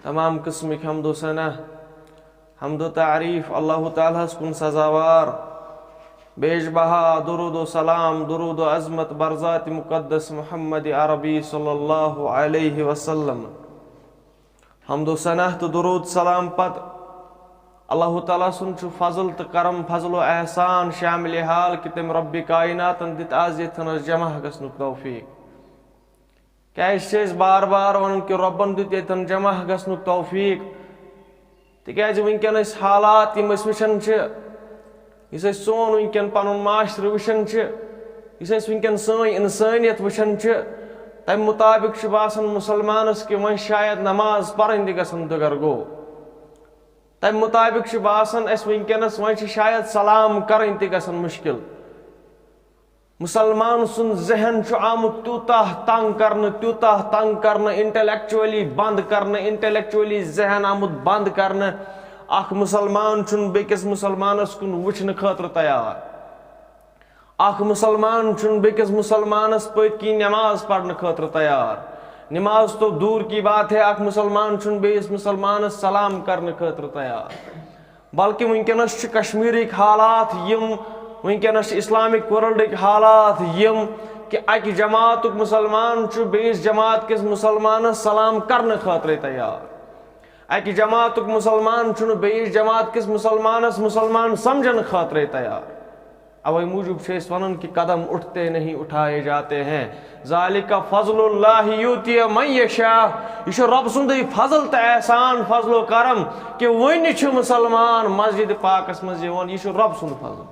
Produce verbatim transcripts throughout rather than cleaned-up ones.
تمام قسمٕکۍ حمد و ثنا، حمد و تعریف اللہ تعالیٰ ہس کُن سزاوار۔ بیش بہا درود و سلام، درود و عظمت بر ذات مقدس محمد عربی صلی اللہ علیہ وسلم۔ حمد و ثنا تہٕ درود سلام پتہٕ اللہ تعالیٰ سُنٛد چھُ فضل تہٕ کرم، فضل و احسان شامل حال کہِ تٔمۍ رب کائناتن دِتۍ آز ییٚتھنس جمع گژھنُک توفیق۔ کیازِ چھِ أسۍ بار بار ونان کہِ رۄبن دیُت ییٚتٮ۪ن جمع گژھنُک توفیق؟ تِکیازِ وٕنکیٚن أسۍ حالات یِم أسۍ وٕچھان چھِ، یُس أسۍ سون وٕنکیٚن پنُن معاشرٕ وٕچھان چھِ، یُس أسۍ وٕنکیٚن سٲنۍ انسٲنیت وٕچھان چھِ، تمہِ مطابق چھُ باسان مُسلمانس کہِ وۄنۍ شاید نماز پرٕنۍ تہِ گژھن دُگر گوٚو۔ تمہِ مطابق چھُ باسان اَسہِ وٕنکیٚنس وۄنۍ چھِ شاید سلام کرٕنۍ تہِ گژھن مُشکل۔ مُسلمان سُنٛد ذہن چھُ آمُت تیوٗتاہ تنگ کرنہٕ، تیوٗتاہ تنگ کرنہٕ، intellectually بند کرنہٕ، intellectually ذہن آمُت بند کرنہٕ۔ اکھ مُسلمان چھُنہٕ بیٚکِس مُسلمانس کُن وٕچھنہٕ خٲطرٕ تیار۔ اکھ مُسلمان چھُنہٕ بیٚکِس مُسلمانس پٔتۍ کِنۍ نماز پرنہٕ خٲطرٕ تیار۔ نماز تو دور کی بات ہے، اکھ مُسلمان چھُنہٕ بیٚیِس مُسلمانس سلام کرنہٕ خٲطرٕ تیار۔ بلکہ وٕنکیٚنس چھِ کشمیرٕکۍ حالات یِم، وٕنکیٚنس چھِ Islamic worldٕکۍ حالات یِم کہِ اکہِ جماعتُک مُسلمان چھُ بیٚیِس جماعت کِس مُسلمانس سلام کرنہٕ خٲطرَے تیار۔ اکہِ جماعتُک مُسلمان چھُنہٕ بیٚیِس جماعت کِس مُسلمانس مُسلمان سمجھنہٕ خٲطرَے تیار۔ اوے موٗجوٗب چھِ أسۍ ونان کہِ قدم اٹھتے نہیں اٹھائے جاتے ہیں۔ ذالک فضل اللہ یؤتی من یشاء۔ یہِ چھُ رۄب سُنٛدُے فضل تہٕ احسان، فضل و کرم کہِ وۄنۍ چھُ مُسلمان مسجد پاکس منٛز یِوان۔ یہِ چھُ رۄب سُنٛد فضل،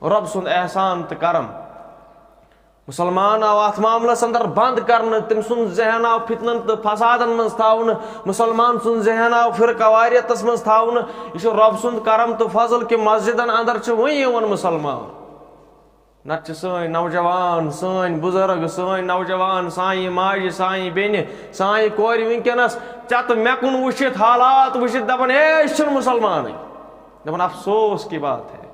رۄب سُنٛد احسان تہٕ کرم۔ مُسلمان آو اتھ معاملس اندر بند کرنہٕ، تٔمۍ سُنٛد ذہن آو فتنن تہٕ فسادن منٛز تھاونہٕ، مُسلمان سُنٛد ذہن آو فرقہ واریتس منٛز تھاونہٕ۔ یہِ چھُ رۄب سُنٛد کرم تہٕ فضل کہِ مسجدن اندر چھِ وۄنۍ یِوان مُسلمان۔ نتہٕ چھِ سٲنۍ نوجوان، سٲنۍ بُزرگ، سٲنۍ نوجوان، سانہِ ماجہِ، سانہِ بیٚنہِ، سانہِ کورِ وٕنکیٚنس چتہٕ مےٚ کُن وٕچھِتھ، حالات وٕچھِتھ دپان، "ہے، أسۍ چھِنہٕ مُسلمانٕے۔" دپان، افسوس کی بات ہے،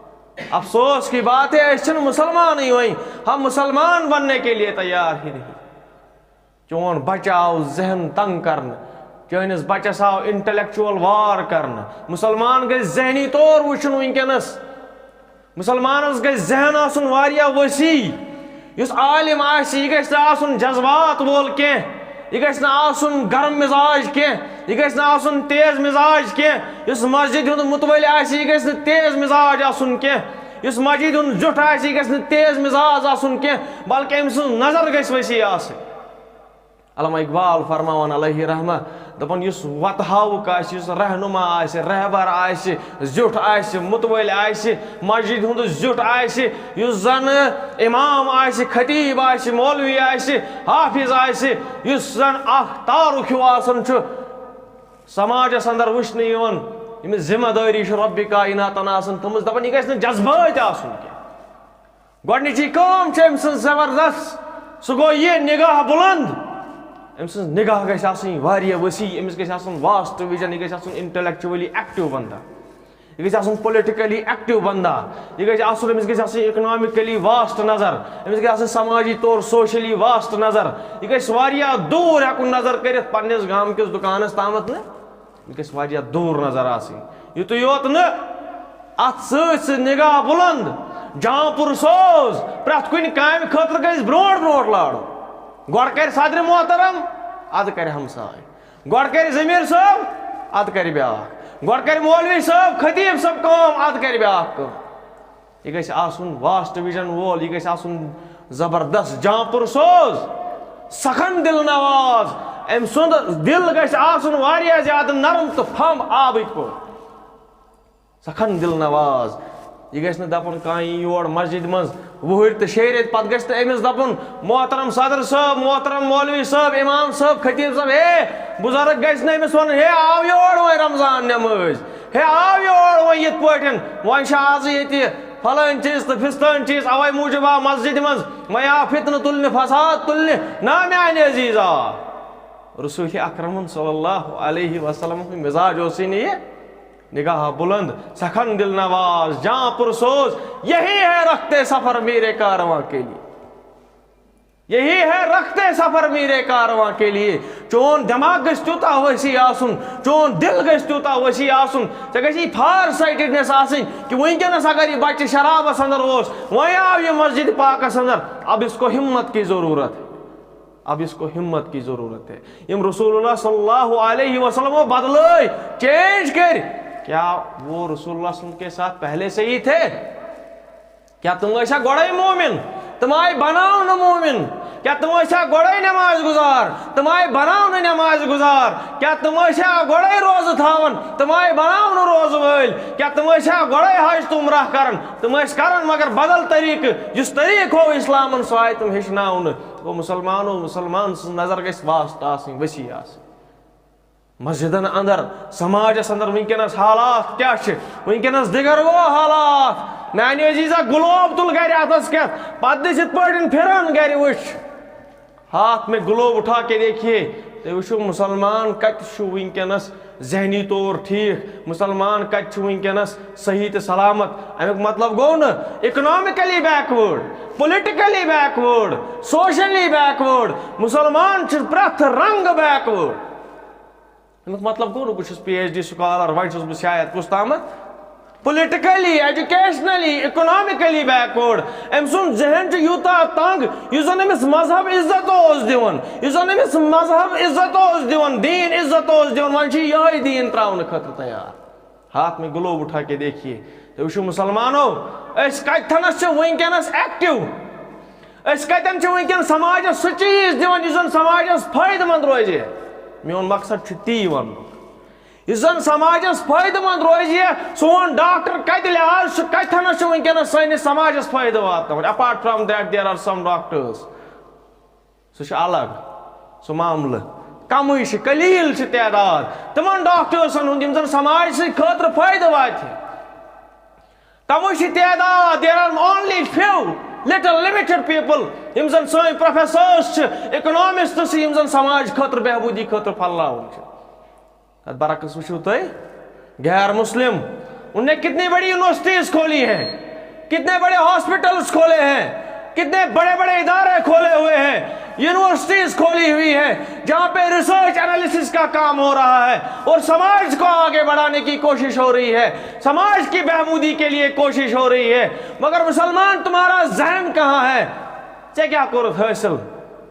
افسوس کی بات ہے، أسۍ چھِنہٕ مُسلمانٕے وۄنۍ۔ ہم مسلمان بننے کے لیے تیار ہی نہیں۔ چون بچہ آو ذہن تنگ کرنہٕ، چٲنِس بچس آو intellectual war کرنہٕ۔ مُسلمان گژھِ ذہنی طور وٕچھُن وٕنکیٚنس۔ مُسلمانس گژھِ ذہن آسُن واریاہ وسیع۔ یُس عالم آسہِ، یہِ گژھِ نہٕ آسُن جذبات وول کینٛہہ، یہِ گژھِ نہٕ آسُن گرم مزاج کینٛہہ، یہِ گژھِ نہٕ آسُن تیز مزاج کینٛہہ۔ یُس مسجد ہُنٛد مُتوٲلۍ آسہِ، یہِ گژھِ نہٕ تیز مزاج آسُن کینٛہہ۔ یُس مسجد ہُنٛد زیُٹھ آسہِ، یہِ گژھِ نہٕ تیز مزاج آسُن کینٛہہ، بلکہِ أمۍ سٕنٛز نظر گژھِ وسیع آسٕنۍ۔ علامہ اقبال فرماوان علیہ رحمہ، دپان، یُس وتہٕ ہاوُک آسہِ، یُس رہنما آسہِ، رہبر آسہِ، زیُٹھ آسہِ، مُتوٲلۍ آسہِ، مسجد ہُنٛد زیُٹھ آسہِ، یُس زن امام آسہِ، خطیب آسہِ، مولوی آسہِ، حافظ آسہِ، یُس زن اکھ تارُک ہیوٗ آسان چھُ، سماجس اندر وٕچھنہٕ یِوان، ییٚمِس ذمہ دٲری چھِ رۄبِ کائناتن آسان تھٲمٕژ، دپان، یہِ گژھِ نہٕ جذبٲتۍ آسُن کینٛہہ۔ گۄڈٕنِچی کٲم چھِ أمۍ سٕنٛز زبردست، سُہ گوٚو یہِ نگاہ بُلند۔ أمۍ سٕنٛز نگاہ گژھِ آسٕنۍ واریاہ وسیع، أمِس گژھِ آسُن vast vision، یہِ گژھِ آسُن intellectually active بندہ، یہِ گژھِ آسُن politically active بندہ، یہِ گژھِ آسُن، أمِس گژھِ آسٕنۍ economically vast نظر، أمِس گژھِ آسٕنۍ سماجی طور socially vast نظر، یہِ گژھِ واریاہ دوٗر ہٮ۪کُن نظر کٔرِتھ پننِس گامہٕ کِس دُکانس تامتھ نہٕ۔ یہِ گژھِ واریاہ دوٗر نظر آسٕنۍ۔ یُتُے یوت نہٕ، اتھ سۭتۍ سۭتۍ نگاہ بُلند، جان پُرسوز، پرٛٮ۪تھ کُنہِ کامہِ خٲطرٕ گژھِ برونٛٹھ برونٛٹھ لارُن۔ گۄڈٕ کرِ صدرِ محترم، ادٕ کرِ ہمساے۔ گۄڈٕ کرِ ضمیٖر صٲب، ادٕ کرِ بیٛاکھ۔ گۄڈٕ کرِ مولوی صٲب، خطیب صٲب کٲم، ادٕ کرِ بیٛاکھ کٲم۔ یہِ گژھِ آسُن vast vision وول، یہِ گژھِ آسُن زبردست جان پُرسوز، سخن دل نواز۔ أمۍ سُنٛد دل گژھِ آسُن واریاہ زیادٕ نرم تہٕ پھم آبٕکۍ پٲٹھۍ۔ سخن دل نواز۔ یہِ گژھِ نہٕ دپُن کانٛہہ یی یور مسجد منٛز وُہٕرۍ تہٕ شیٚیہِ رٮ۪تۍ پتہٕ گژھِ نہٕ أمِس دپُن، "محترم صدر صٲب، محترم مولوی صٲب، امام صٲب، خطیب صٲب، ہے بُزرگ"، گژھِ نہٕ أمِس ونُن، "ہے آو یور وۄنۍ رمضان نٮ۪مٲزۍ۔" ہے آو یور وۄنۍ یِتھ پٲٹھۍ، وۄنۍ چھِ آز ییٚتہِ فلٲنۍ چیٖز تہٕ فِستٲنۍ چیٖز، اَوَے موٗجوٗب آو مسجدِ منٛز، وۄنۍ آو فتنہٕ تُلنہِ، فساد تُلنہِ۔ نا میانہِ عزیز، آ، رسول اکرمن صلی اللہ علیہ وسلم ہُنٛد مزاج اوسُے نہٕ یہِ۔ نگاہ بلند، سخن دل نواز، جان پرسوز، یہی ہے رخت سفر میرے کارواں کے لیے۔ یہی ہے رخت سفر میرے کارواں کے لیے۔ چون دٮ۪ماغ گژھِ تیوٗتاہ وسیع آسُن، چون دِل گژھِ تیوٗتاہ وسیع آسُن، ژےٚ گژھی فار سایٹڈنس آسٕنۍ کہِ وٕنکیٚنس اگر یہِ بچہِ شرابس اندر اوس، وۄنۍ آو یہِ مسجد پاکس اندر، اب اس کو ہمت کی ضرورت ہے۔ اب اس کو ہمت کی ضرورت ہے۔ یِم رسول اللہ صلی اللہ علیہ وسلم بدلٲے، چینج کٔرۍ۔ کیا وہ رسول اللہ صلی اللہ علیہ وسلم کے ساتھ پہلے سے ہی تھے؟ کیا تِم ٲسیا گۄڈَے مومن؟ تِم آے بناونہٕ مومن۔ کیا تِم ٲسیا گۄڈَے نماز گزار؟ تِم آے بناونہٕ نماز گزار۔ کیا تِم ٲسیا گۄڈَے روزٕ تھاوان؟ تِم آے بناونہٕ روزٕ وٲلۍ۔ کیا تِم ٲسیا گۄڈَے حج تہٕ عمرہ کران؟ تِم ٲسۍ کران، مگر بدل طریقہٕ۔ یُس طریقہٕ ہوو اسلامن، سُہ آے تِم ہیٚچھناونہٕ۔ گوٚو مسلمانو، مسلمان سٕنٛز نظر گژھِ واسطہٕ آسٕنۍ، وسیع آسٕنۍ۔ مسجدن اندر، سماجس اندر وٕنکیٚنس حالات کیٛاہ چھِ؟ وٕنکیٚنس دِگر گوٚو حالات۔ میانہِ عزیزہ، گلوب تُل گرِ اتھس کٮ۪تھ، پتہٕ دِس یِتھ پٲٹھۍ پھران گرِ وٕچھ۔ ہاتھ میں گلوب اٹھا کے دیکھیے، تُہۍ وٕچھِو مسلمان کتہِ چھُ وٕنکیٚنس ذہنی طور ٹھیٖک، مسلمان کتہِ چھُ وٕنکیٚنس صحیح تہٕ سلامت۔ امیُک مطلب گوٚو نہٕ economically backward, politically backward, socially backward. مسلمان چھِ پرٛٮ۪تھ رنگہٕ بیکورڈ۔ امیُک مطلب گوٚو نہٕ بہٕ چھُس پی ایچ ڈی سکالر، وۄنۍ چھُس بہٕ شاید کُس تامَتھ پولیٹیکلی، ایجوکیشنلی، اکنامکلی بیکورڈ۔ أمۍ سُنٛد ذہن چھُ یوٗتاہ تنگ، یُس زَن أمِس مذہب عزت اوس دِوان، یُس زَن أمِس مذہب عزت اوس دِوان، دیٖن عزت اوس دِوان، وۄنۍ چھُ یِہوٚے دیٖن ترٛاونہٕ خٲطرٕ تیار۔ ہاتھ میں گلوب اٹھا کے دیکھیے، تُہۍ وٕچھِو مسلمانو، أسۍ کَتہِ تھَنَس چھِ وٕنکیٚنَس ایکٹیو؟ أسۍ کَتٮ۪ن چھِ وٕنکیٚن سماجس سُہ چیٖز دِوان یُس زَن سماجس فٲیدٕ مند روزِ؟ میون مقصد چھُ تی وَنُن۔ یُس زَن سماجس فٲیدٕ مند روزِ، سون ڈاکٹر کَتہِ لحاظ چھُ، کَتہِ تھَنَس چھُ وٕنکیٚنَس سٲنِس سماجس فٲیدٕ واتناوان؟ Apart from that, there are some doctors. سُہ چھُ الگ، سُہ معاملہٕ۔ کمٕے چھِ، قلیل چھِ تعداد تِمن ڈاکٹرسن ہُنٛد یِم زن سماج سٕنٛدِ خٲطرٕ فٲیدٕ واتہِ۔ کمٕے چھِ تعداد، there are only few, little limited people، یِم زن سٲنۍ پروفیسرز چھِ، اکنامسٹس چھِ، یِم زن سماج خٲطرٕ بہبوٗدی خٲطرٕ پھٔہلاوان چھِ۔ تَتھ برعکس وٕچھِو تُہۍ، غیر مسلم، ان نے کتنی بڑی یونیورسٹیز کھولی ہیں، کتنے بڑے ہاسپٹلز کھولے ہیں، کتنے بڑے بڑے ادارے کھولے ہوئے ہیں، یونیورسٹیز کھولی ہوئی ہیں، جہاں پہ ریسرچ انالیسس کا کام ہو رہا ہے اور سماج کو آگے بڑھانے کی کوشش ہو رہی ہے، سماج کی بہبودی کے لیے کوشش ہو رہی ہے۔ مگر مسلمان، تمہارا ذہن کہاں ہے؟ ژےٚ کیٛاہ کوٚرُتھ حٲصِل؟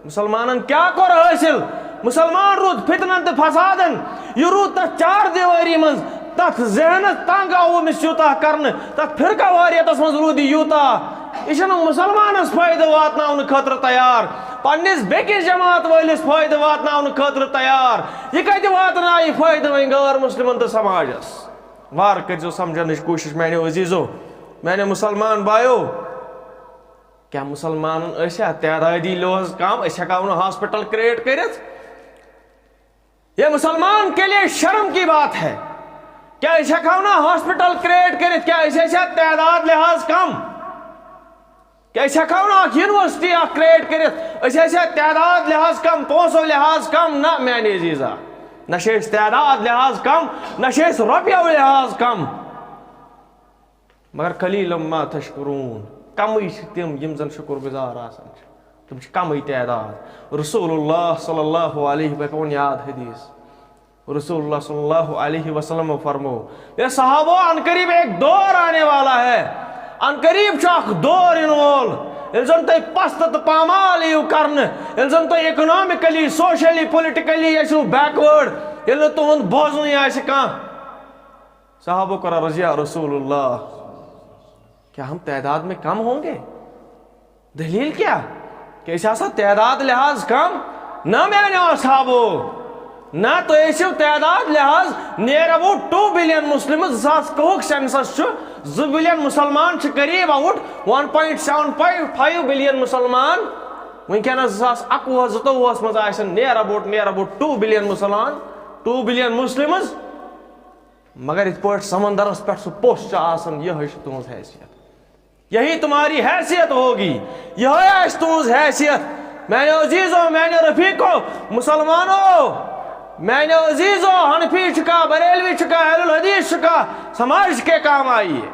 مسلمانن کیٛاہ کوٚر حٲصِل؟ مسلمان روٗد فتنن تہٕ فسادن۔ یہِ روٗد تتھ چار دیوٲری منٛز، تتھ ذہنس تنگ آو أمِس یوٗتاہ کرنہٕ، تتھ فرقہ واریتس منٛز روٗد یہِ یوٗتاہ۔ یہِ چھُنہٕ مسلمانس فٲیدٕ واتناونہٕ خٲطرٕ تیار، پننِس بیٚکِس جماعت وٲلِس فٲیدٕ واتناونہٕ خٲطرٕ تیار۔ یہِ کتہِ واتنایہِ فٲیدٕ وۄنۍ غٲر مسلمن تہٕ سماجس؟ وارٕ کٔرۍزیو سمجھنٕچ کوٗشش میانیو عزیزو، میانیو مسلمان بایو۔ کیا مسلمانن ٲسیا تعدادی لحاظ کم؟ أسۍ ہٮ۪کو نہٕ ہاسپٹل کریٹ کٔرِتھ؟ یہ مسلمان کے لیے شرم کی بات ہے۔ کیا أسۍ ہٮ۪کو نہٕ ہاسپٹل کریٹ کٔرِتھ؟ کیا أسۍ ٲسیا تعداد لحاظ کم؟ کیا أسۍ ہٮ۪کو نہٕ اکھ یونیورسٹی اکھ کریٹ کٔرِتھ؟ أسۍ ٲسیا تعداد لحاظ کم، پونٛسو لحاظ کم؟ نہ میانہِ عزیزا، نہ چھِ أسۍ تعداد لحاظ کم، نہ چھِ أسۍ رۄپیو لحاظ کم۔ مگر قلیلا ما تشکرون، کمٕے چھِ تِم یِم زن شُکر گُزار آسان چھِ، تِم چھِ کمٕے تعداد۔ رسول اللہ صلی اللہ علیہ وسلم، مےٚ پٮ۪وان یاد حدیث، رسول اللہ صلی اللہ علیہ وسلم فرمو، اے صحابو، ان قریب ایک دور آنے والا ہے، ان قریب چھُ اکھ دور یِنہٕ وول، ییٚلہِ زن تُہۍ پست تہٕ پامال یِیِو کرنہٕ، ییٚلہِ زن تُہۍ اکنامکلی، سوشلی، پولیٹیکلی ٲسِو بیکورڈ، ییٚلہِ نہٕ تُہُنٛد بوزنُے آسہِ کانٛہہ۔ صحابو کرا رضی یا رسول اللہ، کیا ہم تعداد میں کم ہوں گے؟ دلیل کیا؟ کہ أسۍ آسو تعداد لحاظ کم؟ نہ میانیو اصحابو، نہ تُہۍ ٲسِو تعداد لحاظ near about two billion Muslims۔ زٕ ساس کہُک سینسس چھُ، زٕ بلین مسلمان چھِ، قریب about one point seven five billion مسلمان۔ وٕنکیٚنس زٕ ساس اکوُہ زٕتووُہس منٛز آسن near about، near about two billion مسلمان، two billion Muslims۔ مگر یِتھ پٲٹھۍ سمندرس پٮ۪ٹھ سُہ پوٚژھ چھُ آسان، یِہوٚے چھِ تُہٕنٛز حیثیت۔ یہی تمہاری حیثیت ہوگی، یِہوٚے آسہِ تُہٕنٛز حیثیت۔ میانیو عزیزو، میانیو رفیقو، مسلمانو، میانیو عزیزو، حنفی چھُکھا، بریلوی چھُکھا، اہل الحدیث چھُکھا، سماج کے کام آئیے۔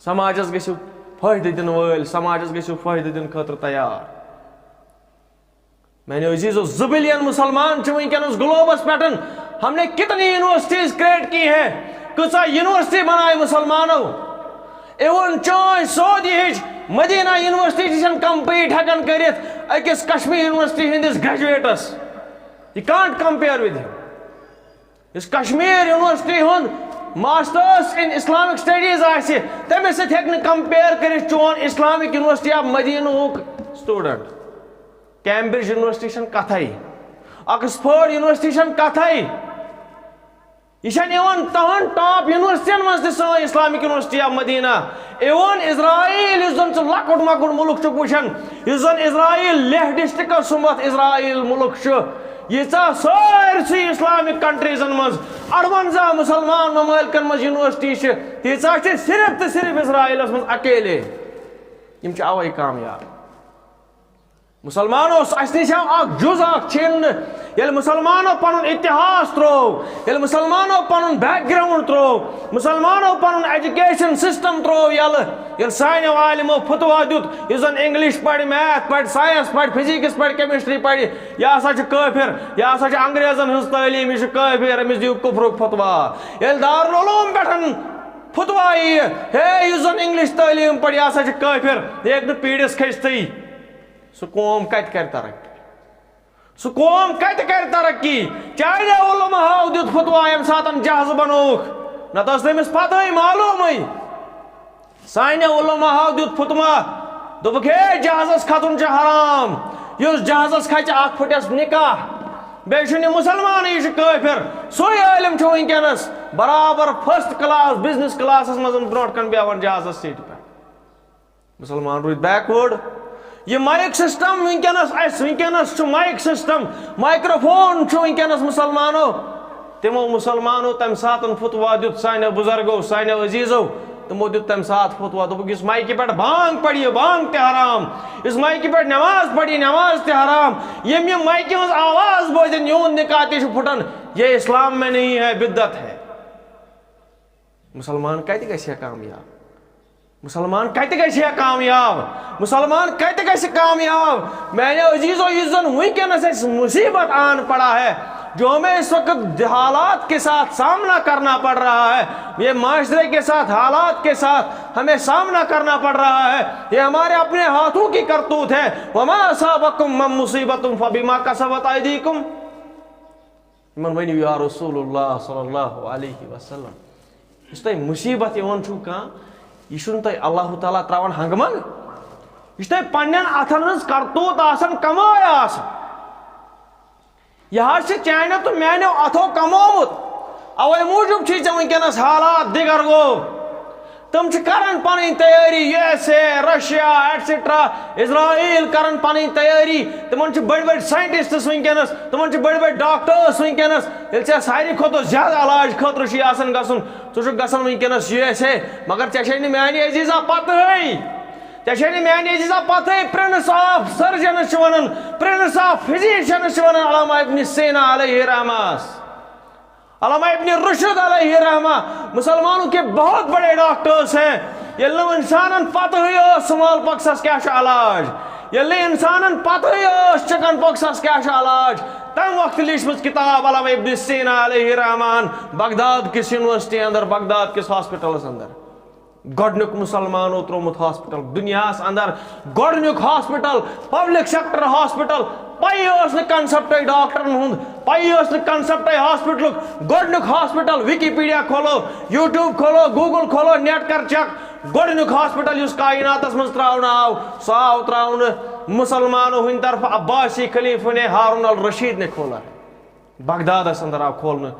سماجس گٔژھِو فٲیدٕ دِنہٕ وٲلۍ، سماجس گٔژھِو فٲیدٕ دِنہٕ خٲطرٕ تیار۔ میانیو عزیزو، زٕ بلین مسلمان چھِ وٕنکیٚنَس گلوبس پٮ۪ٹھ۔ ہم نے کتنی یونیورسٹیز کریٹ کی ہیں؟ کۭژاہ یونیورسٹی بنایہِ مسلمانو؟ ایون چٲنۍ سعودی ہِچ مدینہ یونیورسٹی تہِ چھَنہٕ کمپیٹ ہٮ۪کان کٔرِتھ أکِس کشمیر یونیورسٹی ہٕنٛدِس graduates. You can't compare with him. یُس کشمیر یونیورسٹی ہُنٛد ماسٹرس ان اسلامک سٹڈیز آسہِ، تٔمِس سۭتۍ ہیٚکہِ نہٕ کمپیئر کٔرِتھ چون اسلامک یونیورسٹی آف مدینہُک اسٹوڈنٹ۔ کیمبرج یونیورسٹی چھنہٕ کتھے، آکسفورڈ یونیورسٹی چھنہٕ کتھے۔ یہِ چھنہٕ یِوان تہن ٹاپ یونیورسٹین منٛز تہِ سٲنۍ Islamic university of Medina. Even Israel, یُس زن ژٕ لۄکُٹ مۄکُٹ مُلک چھُکھ وٕچھان، یُس زن اسرائیل لیہہ ڈسٹرکٹس سُمبتھ اسرائیل مُلک چھُ، ییٖژاہ سٲرسٕے اسلامک کنٹریزن منٛز، اَرونزاہ مسلمان ممالکن منٛز یونیورسٹی چھِ، تیٖژاہ چھِ صرف تہٕ صرف اسرائیلس منٛز اکیلے۔ یِم چھِ اوے کامیاب۔ مسلمانو، اسہِ نِش آو اکھ جُز اکھ چھِنہٕ۔ ییٚلہِ مسلمانو پنُن اتحاس ترٛوو، ییٚلہِ مسلمانو پنُن بیک گراؤنڈ ترٛوو، مسلمانو پنُن ایجوکیشن سسٹم ترٛوو یَلہٕ، ییٚلہِ سانیو عالمو فتوا دیُت، یُس زن انگلش پرِ، میتھ پرِ، ساینس پرِ، فزکس پرِ، کیمسٹری پرِ، یہِ ہسا چھُ کٲفر، یہِ ہسا چھُ انگریزن ہٕنٛز تعلیٖم، یہِ چھُ کٲفر، أمِس دِیِو کفرُک فتوا۔ ییٚلہِ دارالعلوم پٮ۪ٹھ فتوا یِیہِ، ہے، یُس زن انگلش تعلیٖم پرِ، یہِ ہسا چھُ کٲفر، یہِ ہیٚکہِ نہٕ پیٖرِس کھٔسۍتھٕے۔ سُہ قوم کتہِ کرِ ترقی؟ سُہ قوم کتہِ کرِ ترقی؟ چانیو علماہو دیُت فتوا ییٚمہِ ساتن جہازٕ بنووُکھ، نتہٕ ٲس نہٕ أمِس پتہٕے معلومٕے۔ سانیو علماہو دیُت فتوا، دوٚپُکھ، ہے، جہازس کھسُن چھُ حرام، یُس جہازس کھسہِ اکھ پھٕٹٮ۪س نکاح، بیٚیہِ چھُنہٕ یہِ مسلمانٕے، یہِ چھُ کٲفر۔ سُے عٲلم چھُ وٕنکیٚنس برابر فرسٹ کلاس بزنس کلاسس منٛز برونٛٹھ کن بیہوان جہازس سیٹہِ پٮ۪ٹھ۔ مسلمان روٗدۍ بیکورڈ۔ یہِ مایک سسٹم وٕنکیٚنس، اسہِ وٕنکیٚنس چھُ مایک سسٹم، مایکروفون چھُ وٕنکیٚنس مسلمانو۔ تِمو مسلمانو تمہِ ساتہٕ فتوا دیُت، سانیو بزرگو، سانیو عزیزو، تِمو دیُت تمہِ ساتہٕ فتوا، دوٚپُکھ، یُس مایکہِ پٮ۪ٹھ بانگ پرِ، یہِ بانگ تہِ حرام، یُس مایکہِ پٮ۪ٹھ نماز پرِ، یہِ نماز تہِ حرام، یِم یِم مایکہِ ہٕنٛز آواز بوزن، یِہُنٛد نکاح تہِ چھُ پھُٹان، یہ اسلام میں نہیں ہے، بدعت ہے۔ مسلمان کتہِ گژھِ ہا کامیاب؟ مسلمان کتہِ گژھِ ہا کامیاب؟ مسلمان کتہِ گژھِ کامیاب؟ میانیو عزیزو، یُس زن وٕنکیٚنس اسہِ مصیبت آن پڑا ہے، جو ہمیں اس وقت حالات کے ساتھ سامنا کرنا پڑ رہا ہے، یہ معاشرے کے ساتھ، حالات کے ساتھ ہمیں سامنا کرنا پڑ رہا ہے، یہ ہمارے اپنے ہاتھوں کی کرتوت ہے۔ وما اصابکم من مصیبت فبما کسبت ایدیکم۔ یِمن ؤنِو، یا رسول اللہ صلی اللہ علیہ وسلم، یُس تۄہہِ مُصیبت یِوان چھُو کانٛہہ، یہِ چھُنہٕ تۄہہِ اللہ تعالیٰ ترٛاوان ہنٛگہٕ منٛگہٕ، یہِ چھُ تۄہہِ پننٮ۪ن اَتھن ہٕنٛز کرتوٗت آسان، کمٲے آسان۔ یہِ حظ چھِ چانیو تہٕ میانیو اَتھو کمومُت، اوے موٗجوٗب چھِ ژےٚ وٕنکیٚنس حالات دِگر گوٚو۔ تِم چھِ کران پنٕنۍ تیٲری، U S A, Russia, etcetera, Israel کران پنٕنۍ تیٲری۔ تِمن چھِ بٔڑۍ بٔڑۍ ساینٹسٹس وٕنکیٚنس، تِمن چھِ بٔڑۍ بٔڑۍ ڈاکٹرس وٕنکیٚنس۔ ییٚلہِ ژےٚ ساروی کھۄتہٕ زیادٕ علاج خٲطرٕ چھُے آسان گژھُن، ژٕ چھُکھ گژھان وٕنکیٚنس یو ایس اے، مگر ژےٚ چھے نہٕ میانہِ عزیزا پتہٕے، ژےٚ چھے نہٕ میانہِ عزیزا پتہٕے، پرنس آف سرجنس چھِ ونان، پرنس آف فزیشنس چھِ ونان علامہ ابن سینا علیہ رحمس۔ علامہ ابن رشد علیہ رحمہ مسلمانوں کے بہت بڑے ڈاکٹرز ہیں۔ ییٚلہِ نہٕ انسانن پتہٕے ٲس سمال پاکسس کیٛاہ چھُ علاج، ییٚلہِ نہٕ انسانن پتٕے ٲس چکن پاکسس کیٛاہ چھُ علاج، تمہِ وقتہٕ لیٖچھمٕژ کتاب علامہ ابن سینا علیہ رحمان بغداد کِس یونیورسٹی اندر، بغداد کِس ہاسپٹلس اندر۔ گۄڈنیُک مسلمانو تروومُت ہاسپٹل دُنیاہس اندر، گۄڈنیُک ہاسپٹل، پبلک سیکٹر ہاسپٹل۔ پَیی ٲس نہٕ کنسپٹے ڈاکٹرن ہُنٛد، پَیی ٲس نہٕ کنسپٹے ہاسپٹلُک۔ گۄڈنیُک ہاسپٹل، وِکیٖپیٖڈیا کھولو، یوٗٹیوٗب کھولو، گوٗگل کھولو، نیٹ کر چیک۔ گۄڈنیُک ہاسپٹل یُس کایناتس منٛز ترٛاونہٕ آو، سُہ آو ترٛاونہٕ مسلمانو ہٕنٛدِ طرفہٕ، عباسی خلیفہ نے ہارون الرشید نے کھولا۔ بغدادس اندر آو کھولنہٕ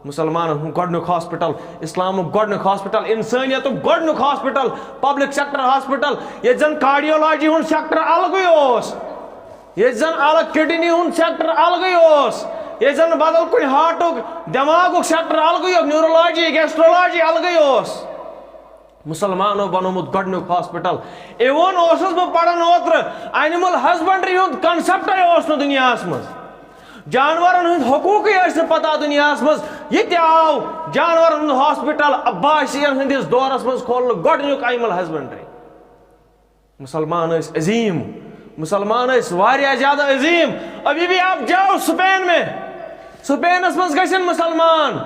مسلمانن ہُنٛد گۄڈنیُک ہاسپٹل، اسلامُک گۄڈنیُک ہاسپٹل، انسٲنیتُک گۄڈنیُک ہاسپٹل، پبلک سیکٹر ہاسپٹل، ییٚتہِ زن کارڈیولوجی ہُنٛد سیکٹر الگٕے اوس، ییٚتہِ زن الگ کڈنی ہُنٛد سیکٹر الگٕے اوس، ییٚتہِ زن بدل کُنہِ ہارٹُک، دٮ۪ماغُک سیکٹر الگٕے اوس، نیورولوجی، گیسٹرولوجی الگٕے اوس۔ مسلمانو بنوومُت گۄڈنیُک ہاسپٹل۔ ایون اوسُس بہٕ پران اوترٕ، اینیمل ہسبنڈری ہُنٛد کنسپٹے اوس نہٕ دُنیاہس منٛز۔ جانورن ہٕنٛدۍ حقوٗقٕے ٲسۍ نہٕ پتہ دُنیاہس منٛز۔ یہِ تہِ آو جانورن ہُنٛد ہاسپٹل عباسین ہٕنٛدِس دورس منٛز کھولنہٕ گۄڈنیُک اینیمل ہسبنڈری۔ مسلمان ٲسۍ عظیٖم، مسلمان ٲسۍ واریاہ زیادٕ عظیٖم۔ ابھی بھی آپ جاؤ اسپین میں، اسپینس منٛز گژھن مسلمان۔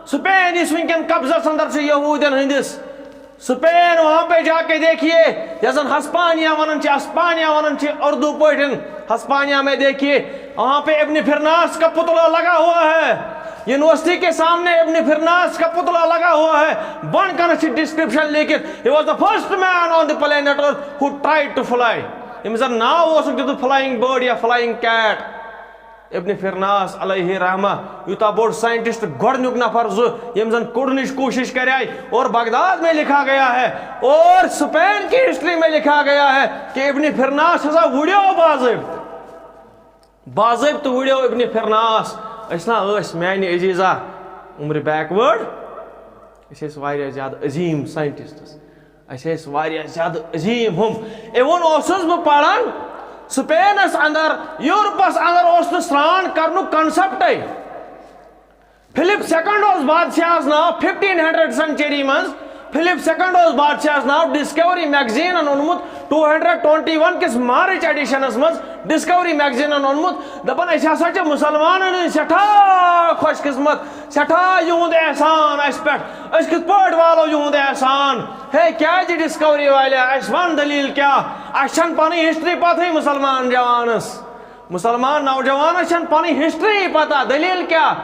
اسپین یُس وٕنکٮ۪ن قبضس اندر چھُ یہوٗدٮ۪ن ہٕنٛدِس، اسپین، وہاں پہ جا کے دیکھیے، یۄس زن ہسپانیا ونان چھِ، اسپانیا ونان چھِ اردو پٲٹھۍ، ہسپانیا میں دیکھیے، وہاں پہ ابن فرناس کا پتلا لگا ہوا ہے، یونیورسٹی کے سامنے ابن فرناس کا پتلا لگا ہوا ہے، بۄن کنس چھِ ڈسکرپشن لیکھِتھ، he was the first man on the planet Earth who tried to fly۔ ییٚمِس زن ناو اوسُکھ دیُتمُت فلائنگ بٲرڈ یا فلائنگ کیٹ۔ ابن فرناس علیہ رحمہ، یوٗتاہ بوٚڑ سائنٹسٹ، گۄڈٕنیُک نفر زُ، ییٚمۍ زن کوٚڑنٕچ کوٗشِش کریے اور بغداد میں لکھا گیا ہے اور اسپین کی ہسٹری میں لکھا گیا ہے کہ ابن فرناس ہسا وُڑیو باضٲبطہٕ۔ باضٲبطہٕ وُڑیو ابن فرناس۔ أسۍ نا ٲسۍ، میانہِ عزیزا، عمرِ بیکورڈ؟ أسۍ ٲسۍ واریاہ زیادٕ عظیٖم سائنٹسٹس۔ أسۍ ٲسۍ واریاہ زیادٕ عظیٖم ہُم۔ اِوٕن اوسُس بہٕ پران، اسپینس اندر، یورپس اندر اوس نہٕ سرٛان کرنُک کنسپٹے۔ فلپ سیکنڈ اوس بادشاہس ناو، ففٹین ہنڈریڈ سینچری منٛز فلپ سیکنڈ اوس بادشاہس ناو، ڈسکوری میگزینن اوٚنمُت، ٹو ہنڈریڈ ٹوینٹی ون کِس مارچ ایڈیشنس منٛز ڈسکوری میگزینن اوٚنمُت، دپان، أسۍ ہسا چھِ مسلمانن ہٕنٛدۍ سٮ۪ٹھاہ خۄش قسمت، سٮ۪ٹھاہ یِہُنٛد احسان اَسہِ پٮ۪ٹھ، أسۍ کِتھ پٲٹھۍ والو یِہُنٛد احسان؟ ہے، کیٛازِ ڈسکوری والیا، اَسہِ وَن دٔلیٖل کیٛاہ؟ اَسہِ چھَنہٕ پَنٕنۍ ہسٹری پَتہٕے مسلمان جوانَس۔ مسلمان نوجوانس چھنہٕ پنٕنۍ ہسٹری پتہ، دٔلیٖل کیٛاہ؟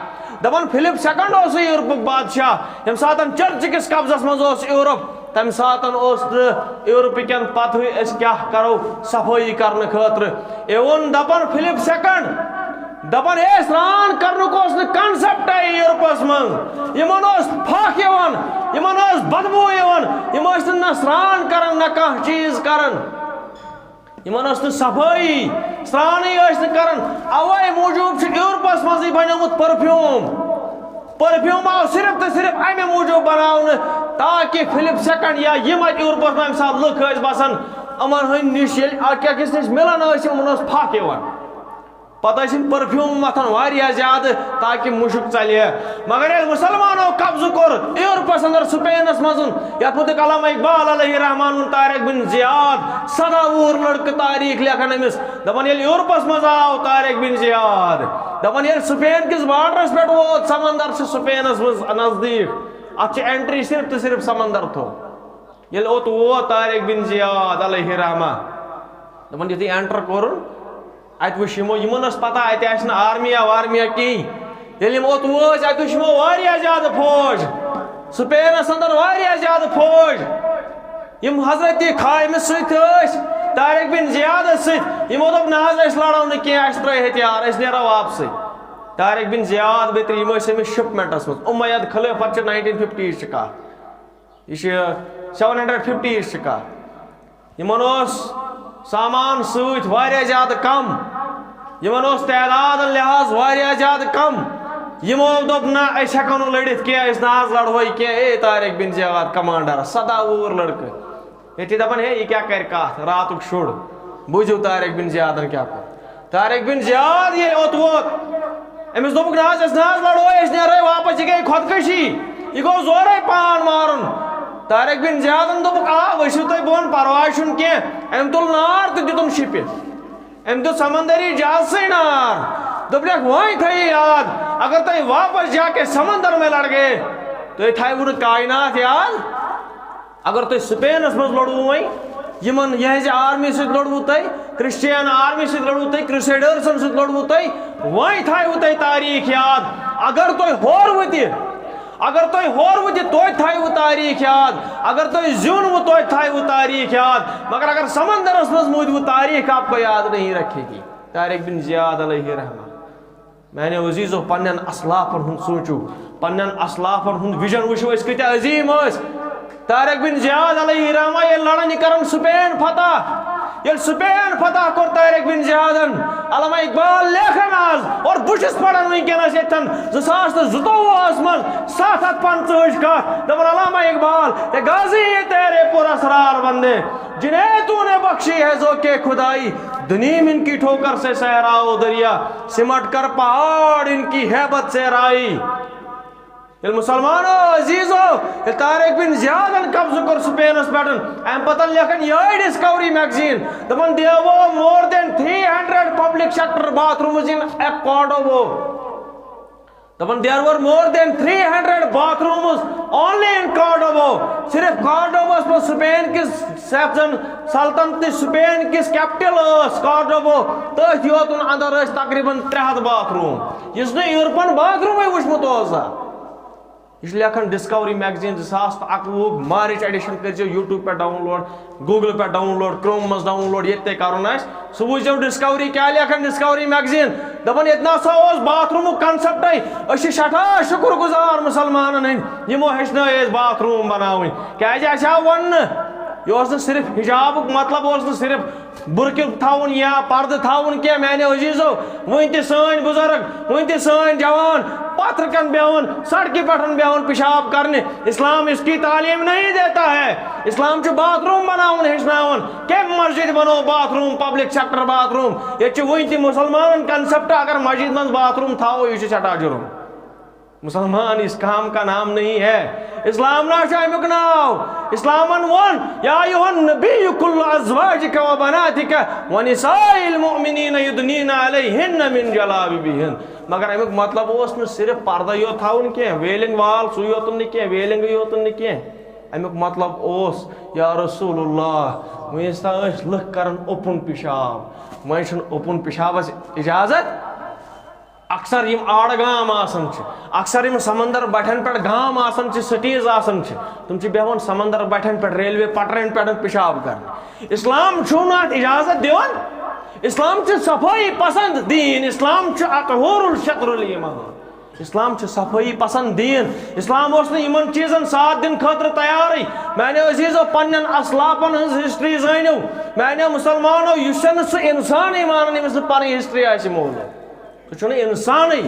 دپان فلپ سیکنڈ اوس یورپُک بادشاہ، ییٚمہِ ساتن چرچ کِس قبضس منٛز اوس یورپ، تمہِ ساتن اوس نہٕ یورپہٕ کٮ۪ن پتہٕے أسۍ کیٛاہ کرو صفٲیی کرنہٕ خٲطرٕ۔ اِوٕن دپان فلپ سیکنڈ، دپان ہے، سرٛان کرنُک اوس نہٕ کنسپٹے یورپس منٛز۔ یِمن اوس پھکھ یِوان، یِمن ٲس بدبو یِوان، یِم ٲسۍ نہٕ نہ سرٛان کران نہ کانٛہہ چیٖز کران۔ یِمن ٲس نہٕ صفٲیی، سرٛانٕے ٲسۍ نہٕ کران۔ اوے موٗجوٗب چھُ یورپس منٛزٕے بنیومُت پرفیوم۔ پرفیوم آو صرف تہٕ صرف امہِ موٗجوٗب بناونہٕ تاکہِ فلپ سیکنڈ یا یِم اتہِ یورپس منٛز امہِ ساتہٕ لُکھ ٲسۍ بسان، یِمن ہٕنٛدۍ نِش ییٚلہِ اکھ أکِس نِش مِلان ٲسۍ، یِمن اوس پھکھ یِوان۔ پتہٕ ٲسۍ یِم پرفیوم متھان واریاہ زیادٕ تاکہِ مُشُک ژلہِ۔ مگر ییٚلہِ مسلمانو قبضہٕ کوٚر یورپس اندر، سپینس منٛز، یتھ متعلق علامہ اقبال علیہ رحمان ووٚن، طارق بن زیاد، سداہ وُہُر لڑکہٕ تاریخ لیکھان أمِس، دپان ییٚلہِ یورپس منٛز آو طارق بن زیاد، دپان ییٚلہِ سپین کِس بارڈرس پٮ۪ٹھ ووت، سمندر چھُ سپینس منٛز نزدیٖک، اتھ چھِ entry صرف تہٕ صرف سمندر تھو۔ ییٚلہِ اوٚت ووت طارق بن زیاد علیہ رحمہ، دپان یُتھُے enter کوٚرُن، اتہِ وٕچھ یِمو، یِمن ٲس پتہ اتہِ آسہِ نہٕ آرمیا وارمیا کِہیٖنۍ۔ ییٚلہِ یِم اوٚت وٲتۍ، اتہِ وٕچھ یِمو واریاہ زیادٕ فوج، سپینس اندر واریاہ زیادٕ فوج۔ یِم حضرت خائمس سۭتۍ ٲسۍ، طارق بن زیادس سۭتۍ، یِمو دوٚپ، نہ حظ، أسۍ لڑو نہٕ کینٛہہ، اسہِ ترٲے ہتھیار، أسۍ نیرو واپسٕے۔ طارق بن زیاد بیترِ، یِم ٲسۍ أمِس shipment منٛز۔ امیہ خلافت چھِ nineteen fifty یِچ کتھ۔ یہِ چھِ seven hundred fifty یِچ کتھ۔ یِمن اوس سامان سۭتۍ واریاہ زیادٕ کم، یِمن اوس تعداد لحاظ واریاہ زیادٕ کم۔ یِمو دوٚپ، نہ، أسۍ ہٮ۪کو نہٕ لٔڑِتھ کینٛہہ، أسۍ نہ حظ لڑوے کینٛہہ۔ اے طارق بن زیاد، کمانڈر، سداہ وُہُر لڑکہٕ، ییٚتہِ دپان، ہے، یہِ کیٛاہ کرِ کتھ؟ راتُک شُر، بوٗزِو طارق بن زیادن کیٛاہ کوٚر۔ طارق بن زیاد ییٚلہِ اوٚت ووت، أمِس دوٚپُکھ، نہ حظ، أسۍ نہ حظ لڑوے، أسۍ نیرے واپس، یہِ گٔیے خۄدکٔشی، یہِ گوٚو زورے پان مارُن۔ طارق بن زیادن دوٚپُکھ، آ، ؤسِو تُہۍ بۄن، پرواے چھُنہٕ کینٛہہ۔ أمۍ تُل نار تہٕ دیُتُن شِپہِ۔ أمۍ دیُت سمندری جہازسٕے نار۔ دوٚپنکھ، وۄنۍ تھٲیِو یاد، اگر تُہۍ واپس جا کے سمندر میں لڑ گئے، تُہۍ تھاوٕ نہٕ کائنات یاد۔ اگر تُہۍ سپینس منٛز لوٚڑوٕ وۄنۍ، یِمن یِہنٛزِ آرمی سۭتۍ لوٚڑوٕ تۄہہِ، کرسچین آرمی سۭتۍ لوٚڑوٕ تۄہہِ، کرسیڈرسن سۭتۍ لوٚڑوٕ تۄہہِ، وۄنۍ تھاوٕ تۄہہِ تاریخ یاد۔ اگر تُہۍ ہوروٕ تہِ، اگر تُہۍ ہوروٕ تہِ، توتہِ تھاوٕ تاریخ یاد۔ اگر تُہۍ زیوٗنوٕ، توتہِ تھاوٕ تاریخ یاد۔ مگر اگر سمندرس منٛز موٗدوٕ، تاریخ آپ کو یاد نہیں رکھے گی۔ طارق بن زیاد علیہ رحمہ۔ میانیو عزیزو، پننٮ۪ن اسلافن ہُنٛد سوٗنٛچِو، پننٮ۪ن اسلافن ہُنٛد وِجن وٕچھِو، أسۍ کۭتیٛاہ عظیٖم ٲسۍ۔ طارق بن زیاد علیہ رحمہ ییٚلہِ لڑان، یہِ کران سپین فتح، ییٚلہِ سپین فتح کوٚر طارق بن زیادن، علامہ اقبال لیکھان آز، اور بہٕ چھُس پران وٕنکیٚنس ییٚتٮ۪ن زٕ ساس تہٕ زٕتووُہس منٛز ستھ ہتھ پنٛژاہٕچ کتھ، دپان، علامہ اقبال، اے غازی، یہ تیرے پر اسرار بندے، جنہیں تو نے بخشی ہے ذوق خدائی، دنیم ان کی ٹھوکر سے صحرا و دریا، سمٹ کر پہاڑ ان کی ہیبت سے رائی۔ ییٚلہِ مسلمانو عزیزو، ییٚلہِ طارق بن زیادن قبضہٕ کوٚر سپینس پٮ۪ٹھ، امہِ پتہٕ لیکھن یہے ڈسکوری میگزین، دپان there were more than three hundred public sector bathrooms in Cordoba. دپان there were more than three hundred bathrooms only in Cordoba. صرف کارڈوباہس منٛز سپین کِس سیفزن سلطنت سپین کِس کیپٹل ٲس کارڈوبا، تٔتھۍ یوتن اندر ٲسۍ تقریباً ترٛےٚ ہتھ باتھ روم، یُس نہٕ یورپن باتھ رومے وٕچھمُت اوس زانٛہہ۔ یہِ چھُ لیکھان ڈسکوری میگزین، زٕ ساس تہٕ اَکوُہ مارچ ایڈیشن، کٔرۍزیو یوٗٹیوب پٮ۪ٹھ ڈاؤن لوڈ، گوٗگل پٮ۪ٹھ ڈاوُن لوڈ، کرومس ڈاوُن لوڈ، ییٚتہِ تۄہہِ کرُن آسہِ۔ سُہ وٕچھزیو ڈسکوری کیٛاہ لیکھان ڈسکوری میگزین۔ دپان ییٚتہِ نہ سا اوس باتھ رومُک کنسپٹے۔ أسۍ چھِ سٮ۪ٹھاہ شُکر گُزار مسلمانن ہٕنٛدۍ، یِمو ہیٚچھنٲے أسۍ باتھ روم بناوٕنۍ۔ کیٛازِ اَسہِ آو وننہٕ، یہِ اوس نہٕ صرف حجابُک مطلب، اوس نہٕ صرف برقعہٕ تھاوُن یا پردٕ تھاوُن کینٛہہ۔ میانیو عزیزو، وٕنہِ تہِ سٲنۍ بُزرگ، وٕنہِ تہِ سٲنۍ جوان پتھرٕ کن بیہوان، سڑکہِ پٮ۪ٹھ بیہوان پِشاب کرنہِ۔ اسلام اس کی تعلیم نہیں دیتا ہے۔ اسلام چھُ باتھ روم بناوُن ہیٚچھناوان۔ کٔمۍ مسجد بنوو bath room, public sector bath room? ییٚتہِ چھِ وٕنہِ تہِ مسلمانن کنسپٹ، اگر مسجد منٛز باتھ روم تھاوو، یہِ چھُ سٮ۪ٹھاہ جُرم۔ مسلمان اس کام کا نام نہیں ہے۔ اسلام نہ چھُ امیُک ناو۔ اسلامن ووٚن، یا ایھا النبی کل ازواجک و بناتک و نساء المؤمنین یدنین علیہن من جلابیبہن۔ مگر امیُک مطلب اوس نہٕ صرف پردے یوت تھاوُن کینٛہہ، ویلنگ وال سُے یوتن نہٕ کینٛہہ، ویلنگٕے یوتن نہٕ کینٛہہ۔ امیُک مطلب اوس، یا رسول اللہ، وۄنۍ ٲسۍ نا أسۍ لُکھ کران اوپن پِشاب، وۄنۍ چھُنہٕ اوپن پِشابس اجازت۔ اکثر یِم آڑٕ گام آسان چھِ، اکثر یِم سمندر بٹھٮ۪ن پٮ۪ٹھ گام آسان چھِ، سٹیز آسان چھِ، تِم چھِ بیہوان سمندر بٹھٮ۪ن پٮ۪ٹھ، ریلوے پٹرٮ۪ن پٮ۪ٹھ پِشاب کرنہِ۔ اسلام چھُنہٕ اتھ اجازت دِوان۔ اسلام چھُ صفٲیی پسند دین، اسلام چھُ اطہور الشطر الایمان۔ اسلام چھُ صفٲیی پسند دین۔ اسلام اوس نہٕ یِمن چیزن ساتھ دِنہٕ خٲطرٕ تیارٕے۔ میانیو عزیزو، پننٮ۪ن اسلافن ہٕنٛز ہسٹری زٲنِو۔ میانیو مسلمانو، یُس نہٕ سُہ انسانٕے مانان، ییٚمِس نہٕ پنٕنۍ ہسٹری آسہِ معلوم۔ سُہ چھُنہٕ انسانٕے۔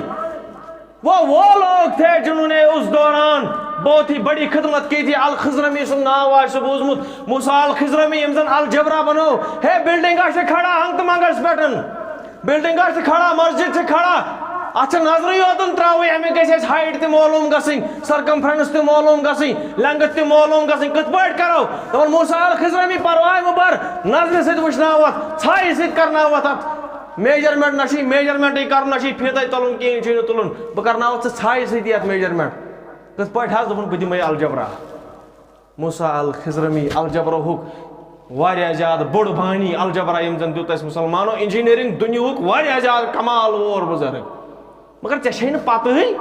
وہ وہ لوگ تھے جنہوں نے اس دوران بہت ہی بڑی خدمت کی تھی۔ الخضرمی سُنٛد ناو آسہِ بوٗزمُت۔ موسیٰ الخضرمی، ییٚمۍ زن الجبرا بنوو۔ ہے، بلڈنگ آسہِ کھڑا ہنٛگ تہٕ منٛگس پٮ۪ٹھ۔ بلڈنگ آسہِ کھڑا، مسجد چھِ کھڑا۔ اتھ چھِ نظرٕے یوتن ترٛاوٕنۍ، امیُک گژھِ اَسہِ ہایٹ تہِ معلوم گژھٕنۍ، سرکمفرنس تہِ معلوم گژھٕنۍ، لینگتھ تہِ معلوم گژھٕنۍ۔ کِتھ پٲٹھۍ کرو؟ دپان، موسیٰ الخضرمی، پرواے مہٕ بر، نظرِ سۭتۍ وٕچھناو اتھ، ژھایہِ سۭتۍ کرناو اتھ اتھ۔ میجرمنٹ نہ چھُے، میجرمنٹٕے کرُن، نہ چھُے فیٖتَے تُلُن، کِہیٖنۍ چھُے نہٕ تُلُن۔ بہٕ کرناوَتھ ژٕ ژھایہِ سۭتی اَتھ میجرمنٹ۔ کِتھ پٲٹھۍ حظ؟ دوٚپُن، بہٕ دِمَے الجبرا۔ موسیٰ الخضرمی، الجبراہُک واریاہ زیادٕ بوٚڑ بانی الجبرا، ییٚمۍ زَن دیُت اَسہِ مُسلمانو، انجینئرنگ دُنیاہُک واریاہ زیادٕ کمال وول بُزرگ۔ مگر ژےٚ چھے نہٕ پَتہٕے۔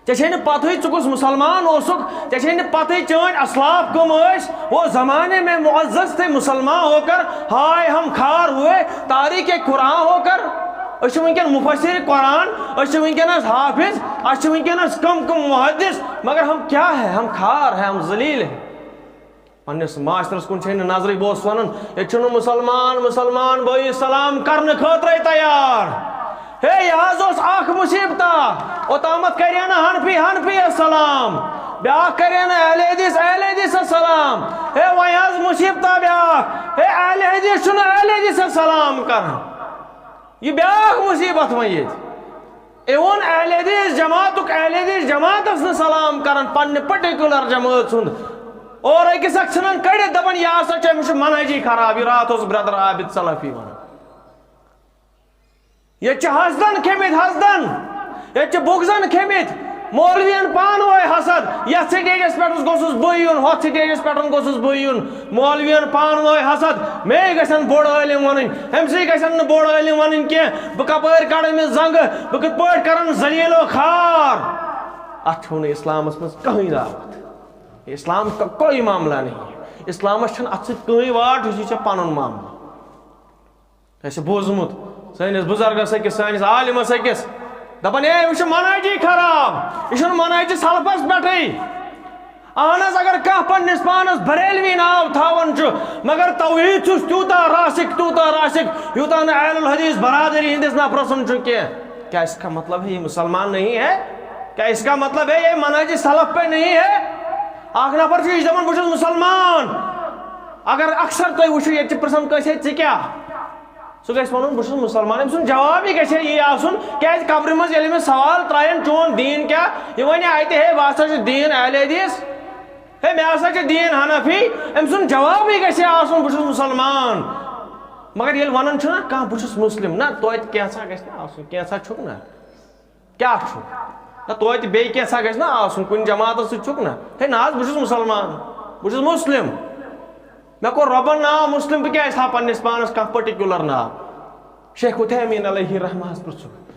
ژےٚ چھے نہٕ پتہٕے ژٕ کُس مسلمان اوسُکھ، ژےٚ چھے نہٕ پتہٕے چٲنۍ اسلاف کٕم ٲسۍ۔ وہ زمانے میں معزز تھے مسلمان ہو کر، ہائے ہم خوار ہوئے، تاریخ قرآن ہو کر۔ أسۍ چھِ وٕنکیٚن مفسر قرآن، أسۍ چھِ وٕنکیٚنس حافظ، أسۍ چھِ وٕنکیٚنس کم کم محدث، مگر ہم کیا ہے؟ ہم خوار ہے، ہم ذلیل ہے۔ پننِس معاشرس کُن چھے نہٕ نظرٕے۔ بہٕ اوسُس ونان، ییٚتہِ چھُنہٕ مُسلمان مُسلمان بٲیِس سلام کرنہٕ خٲطرَے تیار۔ ہے، یہِ حظ اوس اکھ مُصیبتا۔ اوٚتامَتھ کرے نہٕ حنفی حنفیَس سلام، بیٛاکھ کرے نہٕ اہل حدیث اہل حدیثَس سلام۔ ہے، وۄنۍ حظ مُصیبتا بیٛاکھ۔ ہے، اہل حدیث چھُنہٕ اہل حدیثَس سلام کران۔ یہِ بیٛاکھ مُصیبت وۄنۍ ییٚتہِ۔ اے ووٚن اہل حدیث جماعتُک، اہل حدیث جماعتس نہٕ سلام کران، پننہِ پرٹیکولر جمٲژ ہُنٛد۔ اور أکِس اکھ ژھٕنان کٔڑِتھ، دپان، "یہِ ہسا چھُ، أمِس چھُ منہجی خراب، یہِ راتھ اوس برادر عابد سلفی ونان۔" ییٚتہِ چھِ حسدن کھیٚمٕتۍ، حسدن۔ ییٚتہِ چھِ بغضن کھیٚمٕتۍ۔ مولوین پانہٕ وٲے حسد۔ یتھ سٹیجس پٮ۪ٹھ گوٚژھُس بٕے یُن، ہۄتھ سٹیجس پٮ۪ٹھ گوٚژھُس بٕے یُن۔ مولوین پانہٕ وٲے حسد، مے گژھن بوٚڑ عٲلم ونٕنۍ، أمۍ سٕے گژھن نہٕ بوٚڑ عٲلم ونٕنۍ کینٛہہ۔ بہٕ کپٲرۍ کڑٕ أمِس زنگہٕ؟ بہٕ کِتھ پٲٹھۍ کرن ذلیل و خوار؟ اتھ چھُو نہٕ اسلامس منٛز کٕہٕنۍ دعوت۔ اسلام کا کوئی معاملہ نہیں ہے۔ اسلامس چھنہٕ اتھ سۭتۍ کٕہٕنۍ واٹھ، یہِ چھُ ژےٚ پنُن معاملہٕ۔ اَسہِ بوٗزمُت سٲنِس بُزرگس أکِس، سٲنِس عالمس أکِس، دَپان، "ہے، یہِ چھُ منہجی خراب، یہِ چھُنہٕ منہجہِ سلفس پٮ۪ٹھٕے۔" اہن حظ، اگر کانٛہہ پننِس پانس بریلوی ناو تھاوان چھُ، مگر توحید چھُس تیوٗتاہ راسِک، تیوٗتاہ راسِک، یوٗتاہ نہٕ اہل الحدیث برادری ہٕنٛدِس نفرس سُنٛد چھُ کینٛہہ۔ کیا اس کا مطلب ہے یہ مسلمان نہیں ہے؟ کیا اس کا مطلب ہے یہ منہج سلف پہ نہیں ہے؟ اکھ نفر چھُ یہِ چھُ دَپان، "بہٕ چھُس مسلمان۔" اگر اکثر تُہۍ وٕچھِو، ییٚتہِ چھِ پرژھان کٲنٛسہِ، "ہے، ژٕ کیٛاہ؟" سُہ گژھِ وَنُن، "بہٕ چھُس مُسلمان۔" أمۍ سُنٛد جوابٕے گژھِ ہے یی آسُن، کیٛازِ قبرِ منٛز ییٚلہِ أمِس سوال ترٛایَن، "چون دیٖن کیٛاہ؟" یہِ وَنہِ اَتہِ، "ہے، بہٕ ہسا چھُس دیٖن اہل حدیث، ہے، مےٚ ہسا چھُ دیٖن حنفی۔" أمۍ سُنٛد جوابٕے گژھِ ہے آسُن، "بہٕ چھُس مُسلمان۔" مگر ییٚلہِ وَنان چھُنہ کانٛہہ، "بہٕ چھُس مُسلِم"، نہ، توتہِ کینٛژھا گژھِ نہ آسُن، کینٛژھا چھُکھ نہ۔ کیٛاہ چھُ؟ نہ، توتہِ بیٚیہِ کینٛژھا گژھِ نہ آسُن، کُنہِ جماعتس سۭتۍ چھُکھ نہ۔ ہے نہ حظ، بہٕ چھُس مُسلمان، بہٕ چھُس مُسلِم۔ مےٚ کوٚر رۄبن ناو مُسلِم، بہٕ کیٛازِ تھاوٕ پننِس پانس کانٛہہ پٔٹِکیوٗلر ناو؟ شیخ عثیمین علیہ رحمہ ہس پرٛژھُکھ۔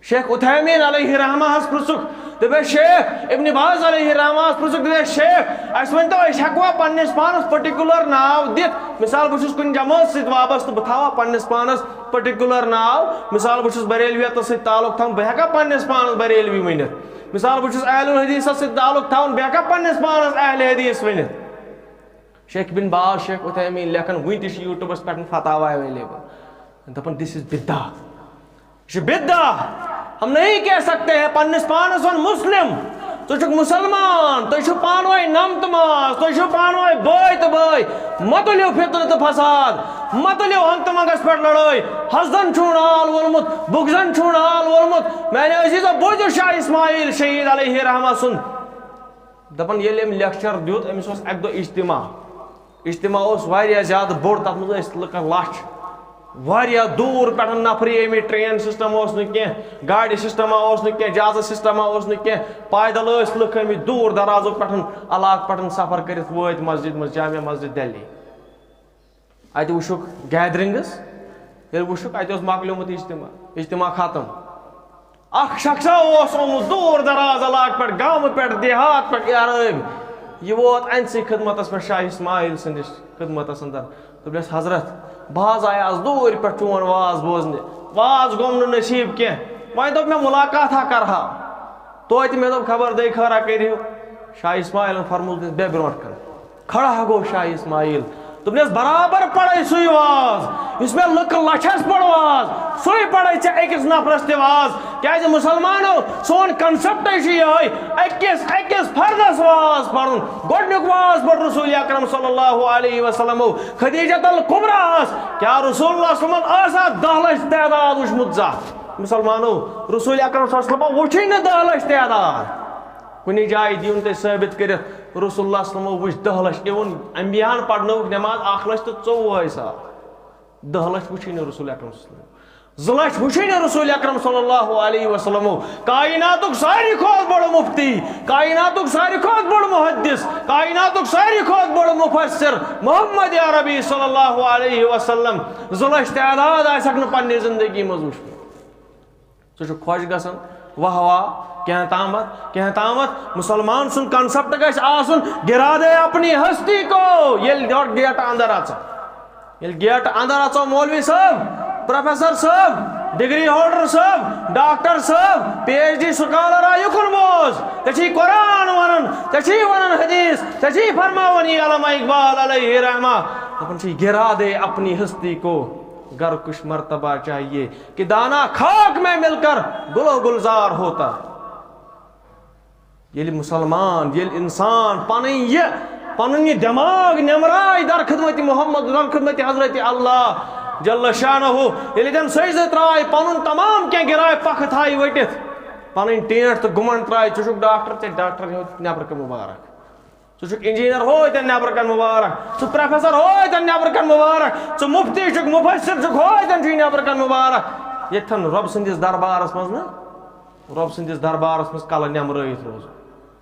شیخ عثیمین علیہ رحمہ ہس پرٛژھُکھ، دوٚپُس، "شیخ"، ابن باز علیہ رحمہ ہس پرٛژھُکھ، دوٚپُس، "شیخ، اَسہِ ؤنۍ تو، أسۍ ہٮ۪کوا پننِس پانس پٔٹِکیوٗلر ناو دِتھ؟ مثال، بہٕ چھُس کُنہِ جمٲژ سۭتۍ وابستہٕ، بہٕ تھاوٕ پننِس پانس پٔٹِکیوٗلر ناو۔ مثال، بہٕ چھُس بریلویتس سۭتۍ تعلق تھاوان، بہٕ ہٮ۪کا پننِس پانس بریلوی ؤنِتھ؟ مثال، بہٕ چھُس اہل الحدیثس سۭتۍ تعلق تھاوان، بہٕ ہٮ۪کا پننِس پانس اہل حدیث ؤنِتھ؟" شیخ بن باز، شیخ عثیمین لیکھن، وُنہِ تہِ چھِ YouTubeس پٮ۪ٹھ فتاوا available۔ دَپان، "This is بدعہ۔ یہِ چھُ بدعہ۔ ہم نہیں کہہ سکتے ہیں، پننِس پانس وَن مُسلِم۔ تُہۍ چھِو مُسلمان، تُہۍ چھِو پانہٕ ؤنۍ نمتہٕ ماز، تُہۍ چھِو پانہٕ ؤنۍ بٲے تہٕ بٲے۔ مہ تُلِو فتنہٕ تہٕ فساد، مہ تُلِو ہنٛگتہٕ منٛگس پٮ۪ٹھ لڑٲے۔ حسدن چھُو نال وولمُت، بغضن چھُو نال وولمُت۔ میانہِ عزیزو، بوٗزِو شاہ اسماعیل شہید علیہ رحمہ سُنٛد۔" دَپان، ییٚلہِ أمۍ لیکچر دیُت، أمِس اوس اَکہِ دۄہ اجتماع۔ اجتماع اوس واریاہ زیادٕ بوٚڑ، تَتھ منٛز ٲسۍ لُکَن لَچھ۔ واریاہ دوٗر پٮ۪ٹھ نفری آمٕتۍ، ٹرین سسٹم اوس نہٕ کینٛہہ، گاڑِ سسٹما اوس نہٕ کینٛہہ، جہازٕ سسٹما اوس نہٕ کینٛہہ، پیدل ٲسۍ لُکھ آمٕتۍ دوٗر درازو پٮ۪ٹھ، علاقہٕ پٮ۪ٹھ سفر کٔرِتھ وٲتۍ مسجد منٛز، جامع مسجد دہلی۔ اَتہِ وٕچھُکھ گیدرنگس، ییٚلہِ وٕچھُکھ اَتہِ اوس مۄکلیومُت اجتماع، اجتماع ختم۔ اکھ شخصا اوس آمُت دوٗر دراز علاقہٕ پٮ۪ٹھ، گامہٕ پٮ۪ٹھ، دیہات پٮ۪ٹھ، یارٲوۍ۔ یہِ ووت أمۍ سٕے خدمتس پٮ۪ٹھ، شاہ اسماعیل سٕنٛدِس خدمتس اندر۔ دوٚپنس، "حضرت، بہٕ حظ آیاس دوٗرِ پٮ۪ٹھ چون واز بوزنہِ۔ واز گوٚم نہٕ نصیٖب کینٛہہ۔ وۄنۍ دوٚپ مےٚ، مُلاقاتھا کرہا۔" توتہِ مےٚ دوٚپ، خبر دے خٲرا کٔرِو۔ شاہ اسماعیلن فرموو تٔمِس، "بیٚہہ برونٛٹھ کَنہِ۔ کھڑا گوٚو شاہ اسماعیل۔" دوٚپنس، "برابر پڑے سُے واز، یُس مےٚ لُکہٕ لچھس پوٚر واز، سُے پڑے ژےٚ أکِس نفرس تہِ واز۔ کیازِ مُسلمانو، سون conceptے چھُ یِہوٚے، أکِس أکِس فردس واز پرُن۔" گۄڈنیُک واز پوٚر رسول اکرم صلی اللہ علیہ وسلمو خدیجۃ الکبریٰ ہس۔ کیٛاہ رسول اللہ صلی اللہ علیہ وسلمن آسا دَہ لچھ تعداد وٕچھمُت زانٛہہ؟ مُسلمانو، رسول اکرم صلی اللہ علیہ وسلمو وٕچھُے نہٕ دَہ لچھ تعداد۔ کُنہِ جایہِ دِیِو نہٕ تُہۍ ثٲبِت کٔرِتھ، رسول اللہ صلی اللہ علیہ وسلمو وٕچھ دَہ لچھ، even انبیاہن پرنٲوٕکھ نماز اکھ لچھ تہٕ ژوٚوُہ ساس۔ دَہ لچھ وٕچھُے نہٕ رسول اکرم صلی اللہ علیہ وسلمو۔ زٕ لچھ وٕچھُے نہٕ رسول اکرم صلی اللہ علیہ وسلمو۔ کائناتُک ساروی کھۄتہٕ بوٚڑ مفتی، کائناتُک ساروی کھۄتہٕ بوٚڑ محدث، کائناتُک ساروی کھۄتہٕ بوٚڑ مفسر محمد عربی صلی اللہ علیہ وسلم۔ زٕ لچھ تعداد آسٮ۪کھ نہٕ پننہِ زندگی منٛز وٕچھمُت۔ ژٕ چھُکھ خۄش گژھان، واہ واہ، کینٛہہ تامَتھ، کینٛہہ تامَتھ۔ مُسلمان سُنٛد concept گژھِ آسُن، گرا دے اپنی ہستی کو۔ ییٚلہِ یورٕ گیٹہٕ اندر اژو، ییٚلہِ گیٹہٕ اندر اژو، مولوی صٲب، پروفیسر صٲب، ڈگری ہولڈر صٲب، ڈاکٹر صٲب، پی ایچ ڈی سکالر آ، یُکُن بوز۔ ژےٚ چھُے قرآن ونان، ژےٚ چھُے ونان حدیث، ژےٚ چھُے فرماوان یہِ علامہ اقبال علیہ رحمہ۔ دپان چھُے، گرا دے اپنی ہستی کو، گر کچھ مرتبہ چاہیے۔ کہ دانا خاک میں مل کر گل و گلزار ہوتا۔ ییٚلہِ مُسلمان، ییٚلہِ اِنسان پنٕنۍ یہِ، پنُن یہِ دٮ۪ماغ نٮ۪مراے در خدمت محمد، در خدمت حضرت اللہ جل شانہ، ییٚلہِ تٔمۍ سجدٕ ترٛاے، پنُن تمام کینٛہہ گِراے پکھٕ تھایہِ ؤٹِتھ، پنٕنۍ ٹینٹ تہٕ گُمنڈ ترٛاے، ژٕ چھُکھ ڈاکٹر، ژےٚ ڈاکٹر ہیوٚت نٮ۪برٕ کَنہِ مُبارک۔ ژٕ چھُکھ انجینئر، ہوے تن نٮ۪برٕ کن مبارک۔ ژٕ پروفیسر، ہوے تن نٮ۪برٕ کن مبارک۔ ژٕ مفتی چھُکھ، مفسر چھُکھ، ہوے تن چھُے نٮ۪برٕ کن مبارک۔ ییٚتھن رۄب سٕنٛدِس دربارس منٛز نہٕ، رۄب سٕنٛدِس دربارس منٛز کلہٕ نٮ۪مرٲیِتھ روزُن۔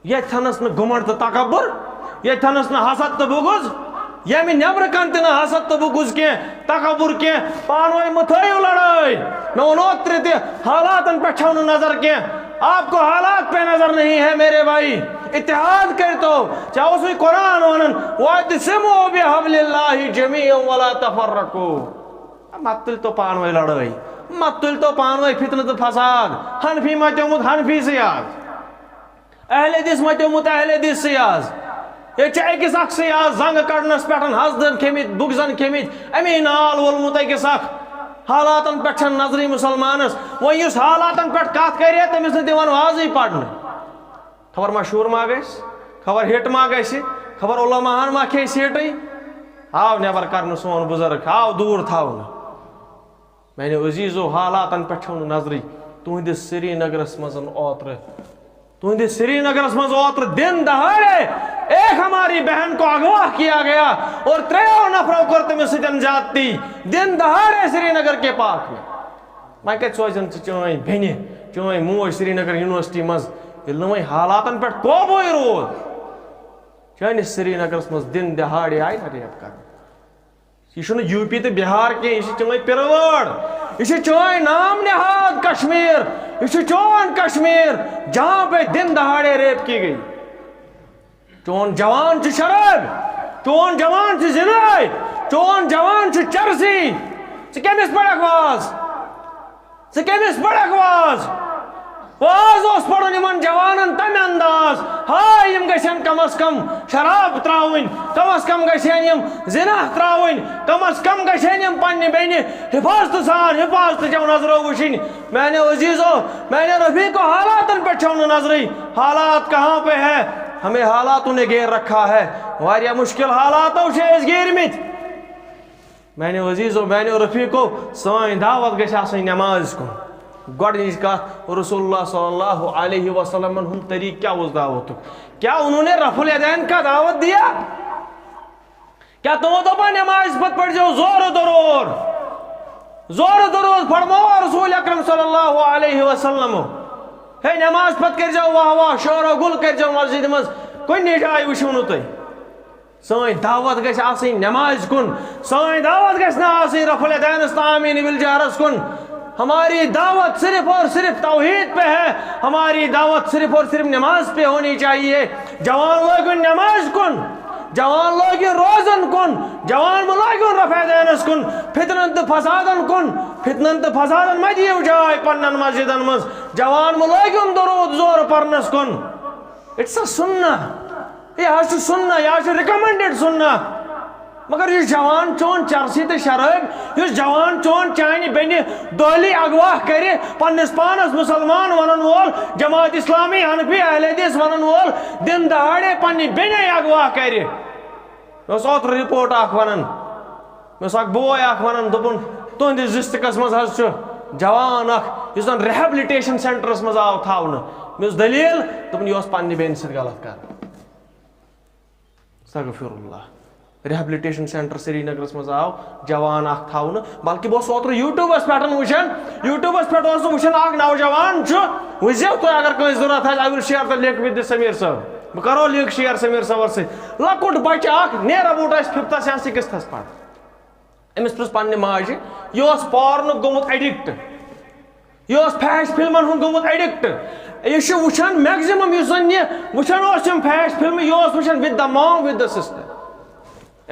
ییٚتھنس نہٕ گُمنڈ تہٕ تکبر، ییٚتھنس نہٕ حسد تہٕ بغض، ییٚمہِ نٮ۪برٕ کن تہِ نہٕ حسد تہٕ بغض کینٛہہ، تکبر کینٛہہ، پانہٕ ؤنۍ مہٕ تھٲیِو لڑٲے۔ مےٚ ووٚن اوترٕ تہِ، حالاتن پٮ۪ٹھ چھو نہٕ نظر کینٛہہ۔ آپ کو حالات پہ نظر نہیں ہے میرے بھائی، اتحاد کٔرۍ تو۔ ژےٚ اوسُے قرآن ونان، "واعتصموا بحبل اللہ جمیعا ولا تفرقوا۔" مت تُلۍ تو پانہٕ ؤنۍ لڑٲے، مت تُلۍ تو پانہٕ ؤنۍ فتنہٕ تہٕ فساد۔ حنفی متیومُت حنفی سٕے آز، اہل حدیث متیومُت اہل حدیث سٕے آز۔ ییٚتہِ چھِ أکِس اکھ سٕے آز زنگہٕ کڑنس پٮ۪ٹھ، حسدن کھیٚمٕتۍ، بغضن کھیٚمٕتۍ، امی نال وولمُت أکِس اکھ۔ حالاتن پٮ۪ٹھ چھنہٕ نظرٕے مُسلمانس۔ وۄنۍ یُس حالاتن پٮ۪ٹھ کتھ کرِ، تٔمِس نہٕ دِوان وازٕے پرنہٕ۔ خبر مشہوٗر ما گژھِ، خبر ہِٹ ما گژھِ، خبر علماہن ما کھیٚیہِ سیٖٹٕے۔ آو نٮ۪بر کرنہٕ سون بُزرگ، آو دوٗر تھاونہٕ۔ میانیو عزیزو، حالاتن پٮ۪ٹھ چھو نہٕ نظرٕے۔ تُہنٛدِس سرینگرس منٛز اوترٕ تُہنٛدِس سرینگرس منٛز اوترٕ دن دہاڑے ایک ہماری بہن کو اغوا کیا گیا اور ترٛیو نفرو کٔر تٔمِس سۭتۍ زیادتی دن دہاڑے سرینگر کے پارک میں۔ وۄنۍ کتہِ سوزن ژٕ چٲنۍ بیٚنہِ، چٲنۍ موج سرینگر یونیورسٹی منٛز، ییٚلہِ نہٕ وۄنۍ حالاتن پٮ۪ٹھ قوبوٗے روٗد؟ چٲنِس سرینگرس منٛز دن دہاڑے آیہِ نا ریپ کرنہٕ۔ یہِ چھُنہٕ یو پی تہٕ بِہار کینٛہہ، یہِ چھِ چٲنۍ پِروٲڑ، یہِ چھِ چٲنۍ نام نہاد کشمیر، یہِ چھُ چون کشمیر، جہاں پہ دن دہاڑے ریپ کی گئی۔ چون جوان چھُ شراب، چون جوان چھُ زِناے، چون جوان چھُ چرسی۔ ژٕ کٔمِس پرکھ واز؟ ژٕ کٔمِس پرکھ واز؟ واز اوس پرُن یِمن جوانن تمہِ انداز، ہاے، یِم گژھن کم از کم شراب تراوٕنۍ، کم از کم گژھن یِم زِنا تراوٕنۍ، کم از کم گژھن یِم پننہِ بیٚنہِ حفاظتہٕ سان، حفاظتہٕ چٮ۪و نظرو وٕچھِنۍ۔ میانیو عزیزو، میانیو رفیقو، حالاتن پٮ۪ٹھ چھو نہٕ نظرٕے۔ حالات کہاں پہ ہے؟ ہمیں حالاتوں نے گھیر رکھا ہے۔ واریاہ مشکل حالاتو چھِ أسۍ گیٖرمٕتۍ۔ میانیو عزیزو، میانیو رفیقو، سٲنۍ دعوت گژھِ آسٕنۍ نماز کُن۔ گۄڈٕنِچ کتھ، رسول اللہ صلی اللہ علیہ وسلمن ہُنٛد طریقہٕ کیٛاہ اوس دعوتُک؟ کیا انہوں نے رفع الیدین کا دعوت دیا؟ کیا تِمو دوٚپا نمازِ پتہٕ پٔرۍزیو زورٕ دورور، زورٕ دورور فرمووا رسول اکرم صلی اللہ علیہ وسلم، ہے، نماز پتہٕ کٔرۍزیو واہ واہ، شور و گُل کٔرۍزیو مسجدِ منٛز، کُنہِ جایہِ وٕچھِو نہٕ تُہۍ۔ سٲنۍ دعوت گژھِ آسٕنۍ نمازِ کُن، سٲنۍ دعوت گژھِ نہٕ آسٕنۍ رفع الیدینس تہٕ آمین بالجہرس کُن۔ ہماری دعوت صرف اور صرف توحید پہ ہے، ہماری دعوت صرف اور صرف نماز پہ ہونی چاہیے۔ جوان لٲگِو نماز کُن، جوان لٲگِو روزن کُن، جوان مہٕ لٲگِو رفع الیدینس کُن، فتنن تہٕ فسادن کُن، فتنن تہٕ فسادن مہ دِیِو جاے پننٮ۪ن مسجدن منٛز، جوان مہٕ لٲگِو دروٗد زورٕ پرنس کُن۔ It's a سنہ۔ یہِ حظ چھُ سُنہ، یہِ حظ چھُ recommended سُنہ۔ مگر یُس جوان چون چرسی تہٕ شرٲبۍ، یُس جوان چون چانہِ بیٚنہِ دۄہلی اغوا کرِ، پننِس پانس مسلمان ونن وول، جماعت اسلامی، حنفی، اہل حدیث ونن وول، دن دہاڑے پننہِ بیٚنے اغوا کرِ۔ مےٚ اوس اوترٕ رپورٹ اکھ ونان، مےٚ اوس اکھ بوے اکھ ونان، دوٚپُن، تُہنٛدِس ڈسٹرکٹس منٛز حظ چھُ جوان اکھ، یُس زن ریہبلٹیشن سینٹرس منٛز آو تھاونہٕ۔ مےٚ اوس دٔلیٖل، دوٚپُن، یہِ اوس پننہِ بیٚنہِ سۭتۍ غلط کران۔ استغفر اللہ۔ ریہبلٹیشن سینٹر سرینگرس منٛز آو جوان اکھ تھاونہٕ، بلکہِ بہٕ اوسُس اوترٕ یوٗٹیوٗبس پٮ۪ٹھ وٕچھان، یوٗٹیوٗبس پٮ۪ٹھ اوسُس بہٕ وٕچھان، اکھ نوجوان چھُ، وٕچھزیو تُہۍ، اگر کٲنٛسہِ ضروٗرت آسہِ، I will share the link with the Sameer صٲب۔ بہٕ کرو لنک شیئر سمیر صٲبس سۭتۍ۔ لۄکُٹ بچہٕ اکھ، near about آسہِ ففتھس یا سکستھس پتہٕ۔ أمِس پرُژھ پننہِ ماجہِ، یہِ اوس پارنُک گوٚمُت ایڈکٹ، یہِ اوس فحش فلمن ہُنٛد گوٚمُت ایڈکٹ۔ یہِ چھُ وٕچھان maximum، یُس زن یہِ وٕچھان اوس یِم فحش فلمہٕ، یہِ اوس وٕچھان with the mom, with the sister۔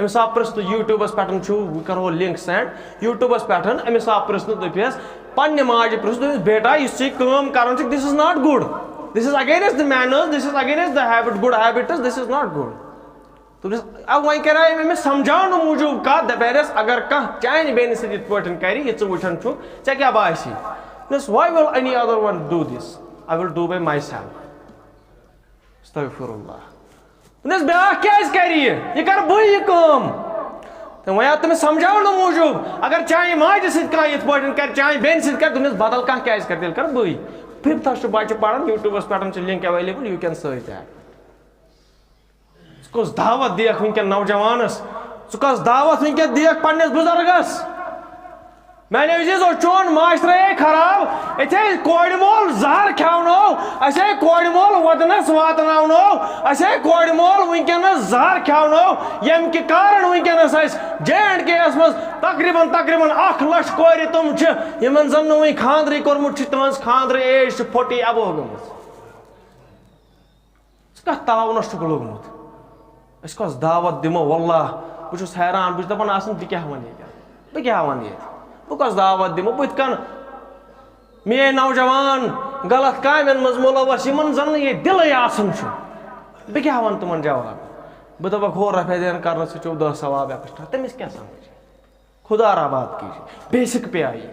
أمِس آو پرٛژھنہٕ، یوٗٹیوٗبس پٮ۪ٹھ چھُ، بہٕ کرو لنک سینڈ، یوٗٹیوٗبس پٮ۪ٹھ أمِس آو پرٛژھنہٕ، دوٚپہَس، پننہِ ماجہِ پرٛژھ، دوٚپمَس، بیٹا، یُس ژٕ یہِ کٲم کران چھُکھ، this is not good, this is against the manners, this is against the habit, good habits, this is not good۔ دوٚپنَس، اَو وۄنۍ کَرے أمۍ أمِس سمجھاونہٕ موٗجوٗب کَتھ، دَپیٛارٮ۪س، اگر کانٛہہ چانہِ بیٚنہِ سۭتۍ یِتھ پٲٹھۍ کَرِ، یہِ ژٕ وٕچھان چھُکھ، ژےٚ کیٛاہ باسی؟ دوٚپنَس، why will any other one do this? I will do by myself۔ استغفر اللہ۔ دوٚپنَس، بیٛاکھ کیٛازِ کَرِ یہِ؟ یہِ کَرٕ بٕے یہِ کٲم۔ تہٕ وۄنۍ آو تٔمِس سمجھاونہٕ موٗجوٗب، اگر چانہِ ماجہِ سۭتۍ کانٛہہ یِتھ پٲٹھۍ کَرِ، چانہِ بیٚنہِ سۭتۍ کَرِ، دوٚپنَس، بدل کانٛہہ کیٛازِ کَرِ؟ تیٚلہِ کَرٕ بٕے۔ ففتھَس چھُ بَچہٕ پَران، یوٗٹیوٗبَس پٮ۪ٹھ چھِ link available, you can search that۔ ژٕ کۄس دعوت دِیَکھ وٕنکٮ۪ن نوجوانس؟ ژٕ کۄس دعوت وٕنکٮ۪ن دِیَکھ پننِس بُزرگس؟ میانیو عزیزو، چون معاشرے خراب۔ یِتھے کورِ مول زہر کھیاونو، اسے کورِ مول وطنس واتناونو، اسے کورِ مول وٕنکٮ۪نس زہر کھیاونو، ییٚمہِ کہِ کارن وٕنکٮ۪نس اسہِ جے اینڈ کے یس منٛز تقریباً، تقریباً اکھ لچھ کورِ تِم چھِ، یِمن زن نہٕ وٕنہِ خاندرٕے کوٚرمُت چھُ، تِہنٛز خاندرٕ ایج چھِ فورٹی ابو گٔمٕژ۔ ژٕ کتھ تاونس چھُکھ لوٚگمُت؟ أسۍ کۄس دعوت دِمو؟ واللہ، بہٕ چھُس حیران، بہٕ چھُس دپان آسان، بہٕ کیٛاہ وَنہٕ ییٚتہِ؟ بہٕ کیٛاہ وَنہٕ ییٚتہِ؟ بہٕ کۄس دعوت دِمو؟ بہٕ یِتھ کٔنۍ میٲنۍ نوجوان غلط کامٮ۪ن منٛز مُلوث، یِمن زن نہٕ ییٚتہِ دِلٕے آسان چھُ، بہٕ کیٛاہ وَنہٕ تِمن جواب؟ بہٕ دپکھ، ہورٕ رفع دین کرنہٕ سۭتۍ چھُو دہ ثواب ایکسٹرا، تٔمِس کیٛاہ سمجھ؟ خدا رحمت کیجیے۔ بیسک پہ آیی۔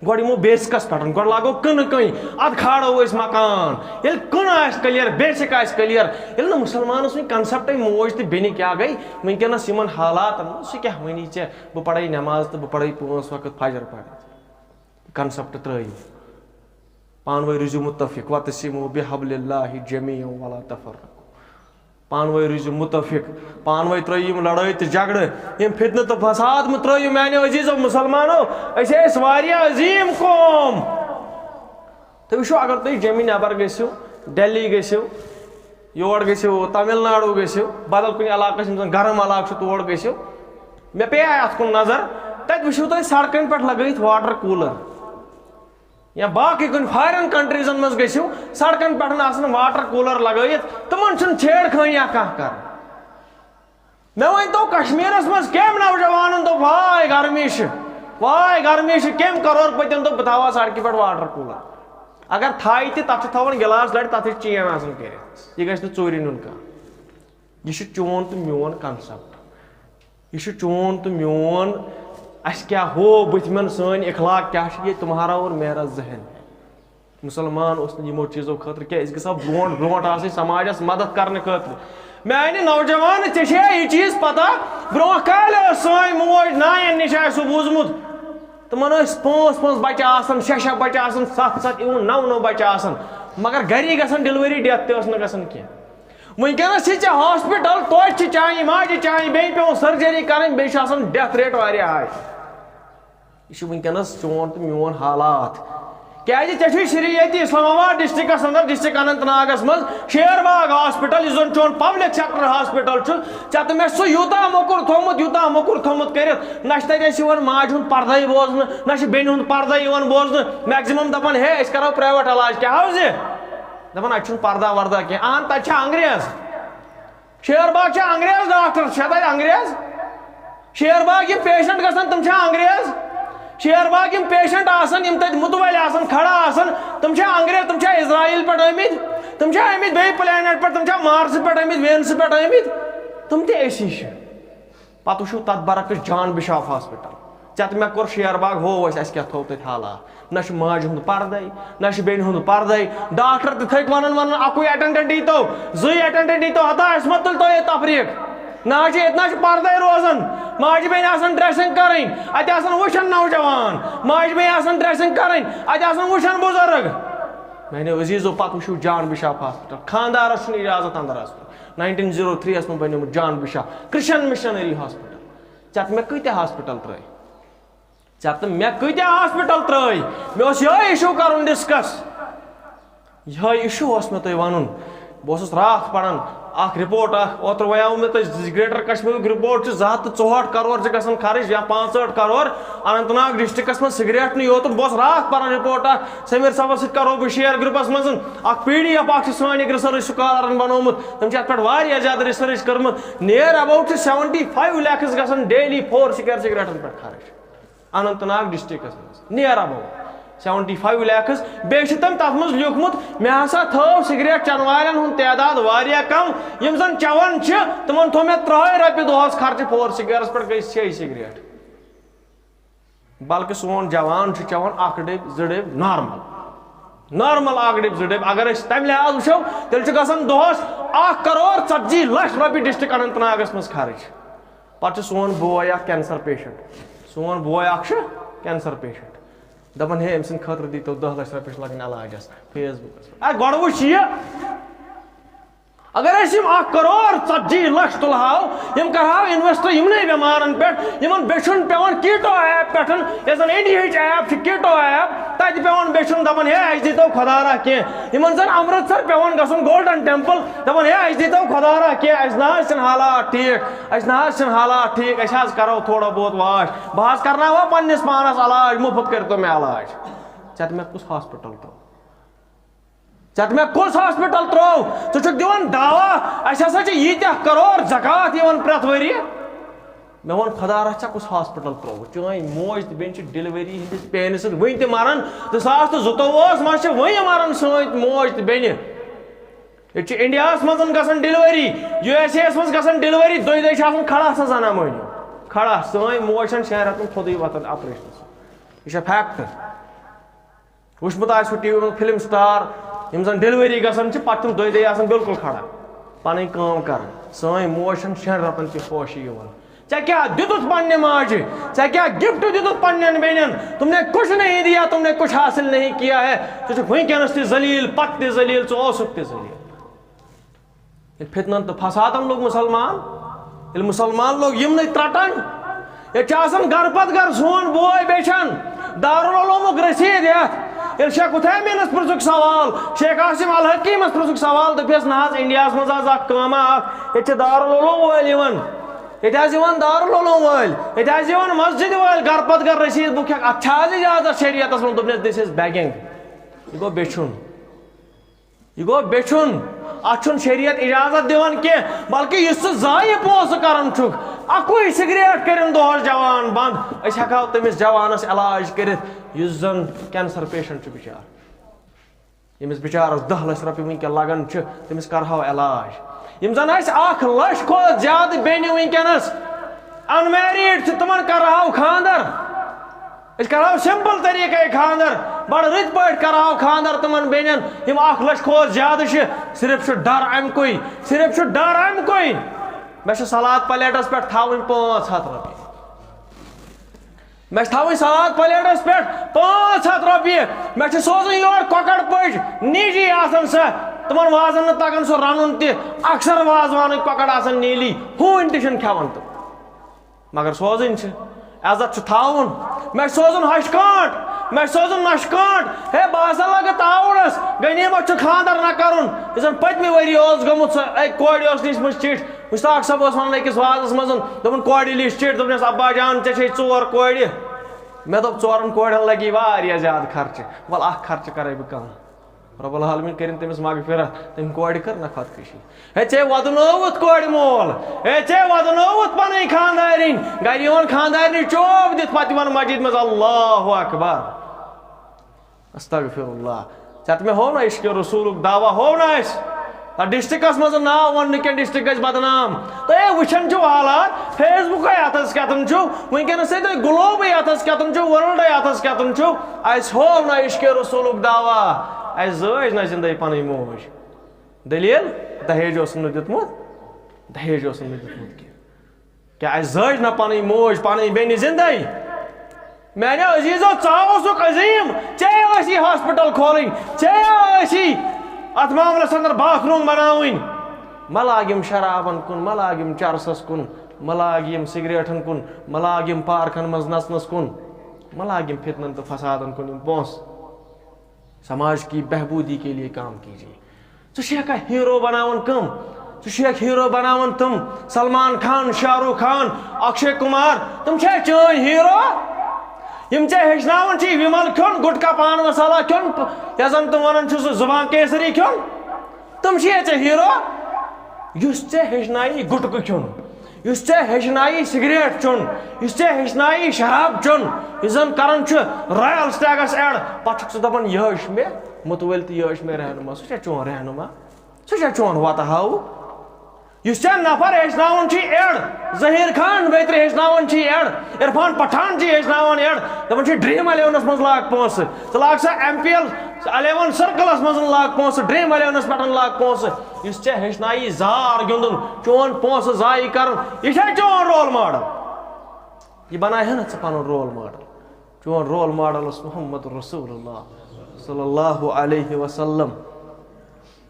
گۄڈٕ یِمو بیسکس پٮ۪ٹھ، گۄڈٕ لاگو کٕنہٕ کٔنۍ، ادٕ کھالو أسۍ مکان۔ ییٚلہِ کٕنہٕ آسہِ کلیر، بیسک آسہِ کلیر، ییٚلہِ نہٕ مُسلمانس وۄنۍ کنسپٹے موج تہٕ بیٚنہِ کیٛاہ گٔے، وٕنکیٚنس یِمن حالاتن منٛز، سُہ کیٛاہ وَنی ژےٚ، بہٕ پرے نٮ۪ماز تہٕ بہٕ پرے پانٛژھ وقت فجر پرے۔ کانسیپٹ ترٲیِو۔ پانہٕ ؤنۍ روٗزِو مُتفِق، وَتَصِمُوا بِحَبْلِ اللَّهِ جَمِيعًا وَلَا تَفَرَّقُوا۔ پانہٕ ؤنۍ روٗزِو مُتفِق، پانہٕ ؤنۍ ترٲیِو یِم لڑٲے تہٕ جھگڑٕ، یِم فتنہٕ تہٕ فساد مہٕ ترٲیِو میانیو عزیزو مُسلمانو۔ أسۍ ٲسۍ واریاہ عظیٖم قوم۔ تُہۍ وٕچھِو، اگر تُہۍ جیٚمہِ نٮ۪بر گٔژھِو، دہلی گٔژھِو، یور گٔژھِو، تامل ناڈو گٔژھِو، بدل کُنہِ علاقس، یِم زن گرم علاقہٕ چھِ، تور گٔژھِو، مےٚ پیٚیہِ اَتھ کُن نظر، تَتہِ وٕچھِو تُہۍ سڑکن پٮ۪ٹھ لگٲیِتھ واٹر کوٗلر۔ یا باقٕے کُنہِ فارین کنٹریزن منٛز گٔژھِو، سڑکن پٮ۪ٹھ آسان واٹر کوٗلر لگٲیِتھ، تِمن چھُنہٕ چھیڑ خٲنی کانٛہہ کران۔ مےٚ ؤنۍتو، کشمیرس منٛز کٔمۍ نوجوانن دوٚپ، واے گرمی چھِ، واے گرمی چھِ، کٔمۍ کرور پٔتٮ۪ن دوٚپ، بہٕ تھاوٕ ہا سڑکہِ پٮ۪ٹھ واٹر کوٗلر؟ اگر تھایہِ تہِ، تتھ چھِ تھاوان گلاس لڑِ، تتھ چھِ چین آسان کٔرِتھ، یہِ گژھِ نہٕ ژوٗرِ نیُن کانٛہہ۔ یہِ چھُ چون تہٕ میون کانسیپٹ۔ یہِ چھُ چون تہٕ میون، اَسہِ کیٛاہ ہوو بٕتھِ مٮ۪ن، سٲنۍ اخلاق کیٛاہ چھِ، یہ تمہارا اور میرا ذہن ہے۔ مُسلمان اوس نہٕ یِمو چیٖزو خٲطرٕ کینٛہہ، أسۍ گژھو برونٛٹھ برونٛٹھ آسٕنۍ سماجس مدد کرنہٕ خٲطرٕ۔ میانہِ نوجوان، ژےٚ چھے یہِ چیٖز پتہ، برونٛہہ کالہِ ٲس سٲنۍ موج نانٮ۪ن نِش آسہِ سُہ بوٗزمُت، تِمن ٲسۍ پانٛژھ پانٛژھ بچہِ آسان، شےٚ شےٚ بچہِ آسان، ستھ ستھ، اِوٕن نو نو بچہِ آسان، مگر گری گژھان ڈیلیوری، ڈیتھ تہِ ٲس نہٕ گژھان کینٛہہ۔ وٕنکیٚنَس چھِ ژےٚ ہاسپِٹل، توتہِ چھِ چانہِ ماجہِ، چانہِ بیٚنہِ پٮ۪وان سٔرجٔری کَرٕنۍ، بیٚیہِ چھُ آسان ڈیتھ ریٹ واریاہ ہاے۔ یہِ چھُ وٕنکیٚنَس چون تہٕ میون حالات۔ کیٛازِ ژےٚ چھُے صرف ییٚتہِ اسلام آباد ڈسٹرکٹس اندر، ڈسٹرکٹ اننت ناگس منٛز شیر باغ ہاسپِٹل، یُس زن چون پبلک سیکٹر ہاسپِٹل چھُ، ژےٚ تہٕ مےٚ چھُ سُہ یوٗتاہ موٚکُر تھوٚمُت، یوٗتاہ موٚکُر تھوٚمُت کٔرِتھ، نہ چھِ تَتہِ اَسہِ یِوان ماجہِ ہُنٛد پردے بوزنہٕ، نہ چھِ بیٚنہِ ہُنٛد پردے یِوان بوزنہٕ۔ میکزِمم دپان، ہے، أسۍ کرو پریویٹ علاج، کیٛاہ حظ یہِ؟ دپان، اتہِ چھُنہٕ پردہ وردہ کینٛہہ۔ اہن، تتہِ چھا انگریز؟ شیر باغ چھا انگریز ڈاکٹر؟ چھا تتہِ انگریز؟ شیر باغ یِم پیشنٹ گژھان، تِم چھا انگریز؟ شیر باغ یِم پیشنٹ آسان، یِم تتہِ مُتوَلہِ آسان، کھڑا آسان، تِم چھا انگریز؟ تِم چھا اسرائیل پٮ۪ٹھ آمٕتۍ؟ تِم چھا آمٕتۍ بیٚیہِ پلینٹ پٮ۪ٹھ؟ تِم چھا مارسہٕ پٮ۪ٹھ آمٕتۍ، وینسہٕ پٮ۪ٹھ آمٕتۍ؟ تِم تہِ أسی چھِ۔ پتہٕ وٕچھِو تتھ برعکس جان بشاف ہاسپٹل۔ ژےٚ تہٕ مےٚ کوٚر شیر باغ، ہوو اَسہِ، اَسہِ کیٛاہ تھوٚو تَتہِ حالات۔ نہ چھُ ماجہِ ہُنٛد پردے، نہ چھُ بیٚنہِ ہُنٛد پردے۔ ڈاکٹر تہِ تھٔکۍ ونان ونان، اکُے اٹینڈنٹ ییٖتو، زٕے اٹینڈنٹ ییٖتو، ہتا اَسہِ ما تُلۍ تو ییٚتہِ تفریٖق؟ نہ حظ چھُ، ییٚتہِ نہ حظ چھُ پردے روزان۔ ماجہِ بیٚنہِ آسان ڈریسنگ کرٕنۍ، اتہِ آسان وٕچھان نوجوان۔ ماجہِ بیٚنہِ آسان ڈریسنگ کرٕنۍ، اتہِ آسان وٕچھان بُزرگ۔ میانیو عزیزو، پتہٕ وٕچھِو جان بشاف ہاسپٹل، خاندارس چھُنہٕ اجازت اندر اژنُک۔ ناینٹیٖن زیٖرو تھری یس منٛز بنیومُت جان بشاف کرسچن مشنری ہاسپٹل۔ ژےٚ تہٕ مےٚ کۭتیاہ ہاسپٹل ترٲے؟ ژےٚ تہٕ مےٚ کۭتیاہ ہاسپٹل ترٲے؟ مےٚ اوس یِہوٚے issue کرُن discuss۔ یِہوٚے issue اوس مےٚ تۄہہِ ونُن۔ بہٕ اوسُس راتھ پران اکھ رپورٹ اکھ، اوترٕ وَنیو مےٚ تۄہہِ، گریٹر کشمیٖرُک رپورٹ چھُ، زٕ ہتھ تہٕ ژُہٲٹھ کرور چھِ گژھان خرٕچ یا پانٛژہٲٹھ کرور اننت ناگ ڈسٹرکٹس منٛز سگریٹ نہٕ یوت۔ بہٕ اوسُس راتھ پران رپورٹ اکھ، سمیر صٲبس سۭتۍ کرو بہٕ share گروپس منٛز۔ اکھ پی ڈی ایف اکھ چھُ سٲنۍ أکۍ research scholar بنومُت، تٔمۍ چھِ اتھ پٮ۪ٹھ واریاہ زیادٕ research کٔرمٕژ۔ Near about چھِ seventy five lakhs گژھان daily four cigarette سگریٹن پٮ۪ٹھ خرٕچ۔ اننت ناگ ڈسٹرکٹس منٛز near about seventy five lakhs۔ بیٚیہِ چھُ تٔمۍ تتھ منٛز لیوٗکھمُت، مےٚ ہسا تھٲو سگریٹ چٮ۪ن والٮ۪ن ہُنٛد تعداد واریاہ کم، یِم زن چٮ۪وان چھِ، تِمن تھوٚو مےٚ ترٛہے رۄپیہِ دۄہس خرچہٕ four cigarettes پٮ۪ٹھ، گٔے شیٚے سگریٹ۔ بلکہِ سون جوان چھُ چٮ۪وان اکھ ڈٔبۍ، زٕ ڈٔبۍ normal، normal اکھ ڈٔبۍ، زٕ ڈٔبۍ۔ اگر أسۍ تمہِ لحاظ وٕچھو، تیٚلہِ چھُ گژھان دۄہس اکھ کرور ژتجی لچھ رۄپیہِ ڈسٹرکٹ اننت ناگس منٛز خرٕچ۔ پتہٕ چھُ سون بوے اکھ cancer patient، سون بوے اکھ چھُ cancer patient، دپان، ہے، أمۍ سٕنٛدِ خٲطرٕ دیٖتو دَہ لَچھ رۄپیہِ، چھِ لَگان علاجَس Facebook-س پٮ۪ٹھ۔ اے، گۄڈٕ وٕچھ یہِ، اگر أسۍ یِم اکھ کرور ژتجی لچھ تُلہٕ ہاو، یِم کرٕ ہاو invest یِمنٕے بٮ۪مارَن پٮ۪ٹھ، یِمَن بیٚچھُن پٮ۪وان Keto app پٮ۪ٹھ، یۄس زَن India-ہٕچ app چھِ، Keto app، تَتہِ پٮ۪وان بیٚچھُن، دَپان، ہے، اَسہِ دیٖتو خۄدا را کینٛہہ۔ یِمَن زَن امرتسر پٮ۪وان گژھُن Golden Temple، دَپان، ہے، اَسہِ دیٖتو خۄدا را کینٛہہ، اَسہِ نہ حظ چھِنہٕ حالات ٹھیٖک، اَسہِ نہ حظ چھِنہٕ حالات ٹھیٖک، أسۍ حظ کَرو تھوڑا بہت واش، بہٕ حظ کرناوہا پننِس پانس علاج، مُفت کٔرتو مےٚ علاج۔ ژےٚ تہٕ مےٚ کُس ہاسپٹل ترٛوو؟ ژےٚ تہٕ مےٚ کُس ہاسپٹل ترٛوو؟ ژٕ چھُکھ دِوان دعویٰ، اَسہِ ہسا چھِ ییٖتیٛاہ کرور زکوٰۃ یِوان پرٛٮ۪تھ ؤریہِ۔ مےٚ ووٚن، خۄدا رحم، ژےٚ کُس ہاسپٹل ترٛووُتھ؟ چٲنۍ موج تہٕ بیٚنہِ چھِ ڈیلیوری ہٕنٛدِس پینہِ سۭتۍ وٕنہِ تہِ مران۔ زٕ ساس تہٕ زٕتووُہس منٛز چھِ وٕنہِ مران سٲنۍ موج تہٕ بیٚنہِ۔ ییٚتہِ چھِ انڈیاہس منٛز گژھان ڈیلیوری، یو ایس اے یس منٛز گژھان ڈیلیوری، دۄیہِ دۄہہِ چھِ آسان کھڑا آسان زنان مٔہنیو۔ کھڑا، سٲنۍ موج چھَنہٕ شٮ۪ن رٮ۪تن تھوٚدُے وۄتھان آپریشنہٕ سۭتۍ۔ یہِ چھےٚ فیکٹ۔ وٕچھمُت آسہِ ہُہ ٹی وی منٛز فلم سٹار، یِم زن ڈیلیوری گژھان چھِ، پتہٕ تِم دۄیہِ دۄہہِ آسان بالکل کھڑا، پنٕنۍ کٲم کران۔ سٲنۍ موج چھَنہٕ شٮ۪ن رٮ۪تن تہِ ہوشی یِوان۔ ژےٚ کیٛاہ دیُتُتھ پننہِ ماجہِ؟ ژےٚ کیٛاہ گفٹ دیُتُتھ پننٮ۪ن بیٚنٮ۪ن؟ تم نے کچھ نہیں دیا، تم نے کچھ حاصل نہیں کیا ہے۔ ژٕ چھُکھ وٕنکیٚنس تہِ ذلیل، پتہٕ تہِ ذلیل، ژٕ اوسُکھ تہِ ذلیل۔ ییٚلہِ فتنن تہٕ فسادن لوٚگ مسلمان، ییٚلہِ مسلمان لوٚگ یِمنٕے ترٹن، ییٚتہِ چھِ آسان گرٕ پتہٕ گرٕ سون بوے بیٚچھان، دارالعلومُک رسیٖد ہٮ۪تھ۔ ییٚلہِ شیخ عثیمیٖنس پرٛژھُکھ سوال، شیخ عاصم الحکیٖمس پرٛژھُکھ سوال، دوٚپہس، نہ حظ، انڈیاہس منٛز حظ اکھ کٲمہ اکھ، ییٚتہِ چھِ دارالعلوم وٲلۍ یِوان، ییٚتہِ حظ یِوان دارالعلوم وٲلۍ، ییٚتہِ حظ یِوان مسجد وٲلۍ، گرٕ پتہٕ گرٕ رسیٖد بُک ہٮ۪کھ، اتھ چھا حظ اجازت شریعتس منٛز؟ دوٚپنس، this is begging، یہِ گوٚو بیٚچھُن۔ یہِ گوٚو بیٚچھُن، اتھ چھُنہٕ شریعت اجازت دِوان کینٛہہ، بلکہِ یُس ژٕ ضایع پونٛسہٕ کران چھُکھ، اکُے سگریٹ کٔرِن دۄہس جوان بنٛد، أسۍ ہٮ۪کہو تٔمِس جوانس علاج کٔرِتھ، یُس زن cancer patient چھُ بچار، ییٚمِس بچارس دَہ لچھ رۄپیہِ وٕنکیٚن لگان چھِ، تٔمِس کرہو علاج۔ یِم زن اسہِ اکھ لچھ کھۄتہٕ زیادٕ بیٚنہِ وٕنکیٚنس unmarried چھِ، تِمن کرہو خانٛدر۔ أسۍ کرہو simple طریٖقے خانٛدر، بڑٕ رٕتۍ پٲٹھۍ کرہو خانٛدر تِمن بیٚنٮ۪ن، یِم اکھ لچھ کھۄتہٕ زیادٕ چھِ۔ صرف چھُ ڈر امہِ کُے، صرف چھُ ڈر امہِ کُے۔ مےٚ چھِ سلاد پلیٹس پٮ۪ٹھ تھاوٕنۍ پانٛژھ ہتھ رۄپیہِ۔ مےٚ چھِ تھاوٕنۍ سلاد پلیٹس پٮ۪ٹھ پانٛژھ ہتھ رۄپیہِ۔ مےٚ چھِ سوزٕنۍ یور کۄکر پٔج، نیٖجی آسان سۄ، تِمن وازن نہٕ تگان سُہ رنُن تہِ۔ اکثر وازوانٕکۍ کۄکر آسان نیٖلی، ہوٗنۍ تہِ چھِنہٕ کھٮ۪وان تِم۔ مگر سوزٕنۍ چھِ، عزت چھُ تھاوُن۔ مےٚ چھُ سوزُن ہَشہِ کانٛٹ، مےٚ چھُ سوزُن نَشہِ کانٛٹ۔ ہے، بہٕ ہسا لگہٕ تاوُنس، غنیمت چھُ خانٛدر نہ کرُن۔ یُس زن پٔتمہِ ؤری اوس گوٚمُت، سۄ أکۍ کورِ ٲس لیٖچھمٕژ چِٹھۍ۔ مشتاق صٲب اوس ونان أکِس وازس منٛز، دوٚپُن، کورِ لیٖچھ چِٹھۍ، دوٚپنس، ابا جان، ژےٚ چھے ژور کورِ۔ مےٚ دوٚپ، ژورن کورٮ۪ن لگی واریاہ زیادٕ خرچہٕ، ول اکھ خرچہٕ کرے بہٕ کم۔ رب العالمین کٔرِن تٔمِس مغفرت، تٔمۍ کورِ کٔر نہ خۄدکشی۔ ہے، ژےٚ ودنووُتھ کورِ مول، ہے، ژےٚ ودنووُتھ پنٕنۍ خاندارِنۍ، گرِ یِوان خاندارنہِ چوب دِتھ، پتہٕ یِوان مسجد منٛز، اللہ اکبر، استغفر اللہ۔ ژےٚ تہٕ مےٚ ہوو نہ عشقِ رسولُک دعویٰ، ہوو نہ اَسہِ؟ تَتھ ڈسٹرکٹس منٛز ناو وَننہٕ کینٛہہ، ڈسٹرکٹ گژھِ بدنام۔ تُہۍ ہے وٕچھان چھِو حالات، فیس بُکے اَتھس کٮ۪تھ چھُ، وٕنکیٚنس ہے تُہۍ گلوبٕے اَتھس کٮ۪تھ چھُ، ورلڈے اَتھس کٮ۪تھ چھُ۔ اَسہِ ہوو نہ عشقِ رسولُک دعویٰ، اَسہِ زٲج نہ زندے پنٕنۍ موج۔ دٔلیٖل؟ دہیج اوسُم نہٕ دیُتمُت، دہیج اوسُم نہٕ دیُتمُت کینٛہہ۔ کیٛاہ اَسہِ زٲج نہ پنٕنۍ موج، پنٕنۍ بیٚنہِ زندے؟ میانیو عزیزو، ژٕ اوسُکھ عظیم، ژےٚ ٲسی ہاسپٹل کھولٕنۍ، ژےٚ ٲسی اتھ معاملس اندر باتھ روم بناوٕنۍ۔ مہ لاگ یِم شرابن کُن، مہ لاگ یِم چرسس کُن، مہ لاگ یِم سگریٹن کُن، مہ لاگ یِم پارکن منٛز نژنس کُن، مہ لاگ یِم فتنن تہٕ فسادن کُن یِم پونٛسہٕ۔ سماج کی بہبودی کے لیے کام کیجیے۔ ژٕ چھُکھ اکھ ہیرو بناوان کم؟ ژٕ چھُکھ ہیرو بناوان تم؟ سلمان خان، شاہ رخ خان، اکشے کمار، تم چھا چٲنۍ ہیرو؟ یِم ژےٚ ہیٚچھناوان چھِ وِمل کھیوٚن، گُٹکا، پان مسالا کھیوٚن، یتھ زن تم ونان چھِ سُہ زبان کیسری کھیوٚن، تم چھِیا ژےٚ ہیرو؟ یُس ژےٚ ہیٚچھنایہِ گُٹکہٕ کھیوٚن، یُس ژےٚ ہیٚچھنایہِ سگریٹ چیوٚن، یُس ژےٚ ہیٚچھنایہِ شراب چیوٚن، یُس زن کران چھُ رایل سٹیگس ایڈ، پتہٕ چھُکھ ژٕ دپان، یہِ ہیوٚچھ مےٚ مُتوٲلۍ تہٕ یہِ ہیوٚچھ مےٚ رہنما۔ سُہ چھا چون رہنما؟ سُہ چھا چون وتہٕ ہاوُک؟ یُس ژےٚ نفر ہیٚچھناوان چھُے ایڈ، ظہیٖر خان بیترِ ہیٚچھناوان چھُے ایڈ، عرفان پٹھان چھُے ہیٚچھناوان ایڈ، دپان چھُے ڈریم الیونس منٛز لاگ پونٛسہٕ، ژٕ لاگ سا M P L eleven circles منٛز لاگ پونٛسہٕ، ڈریم الیونس پٮ۪ٹھ لاگ پونٛسہٕ۔ یُس ژےٚ ہیٚچھنایی زار گِنٛدُن، چون پونٛسہٕ ضایع کرُن، یہِ چھا چون رول ماڈل؟ یہِ بناوِ ہا نہٕ ژٕ پنُن رول ماڈل۔ چون رول ماڈل اوس محمد رسول اللہ صلی اللہ علیہ وسلم،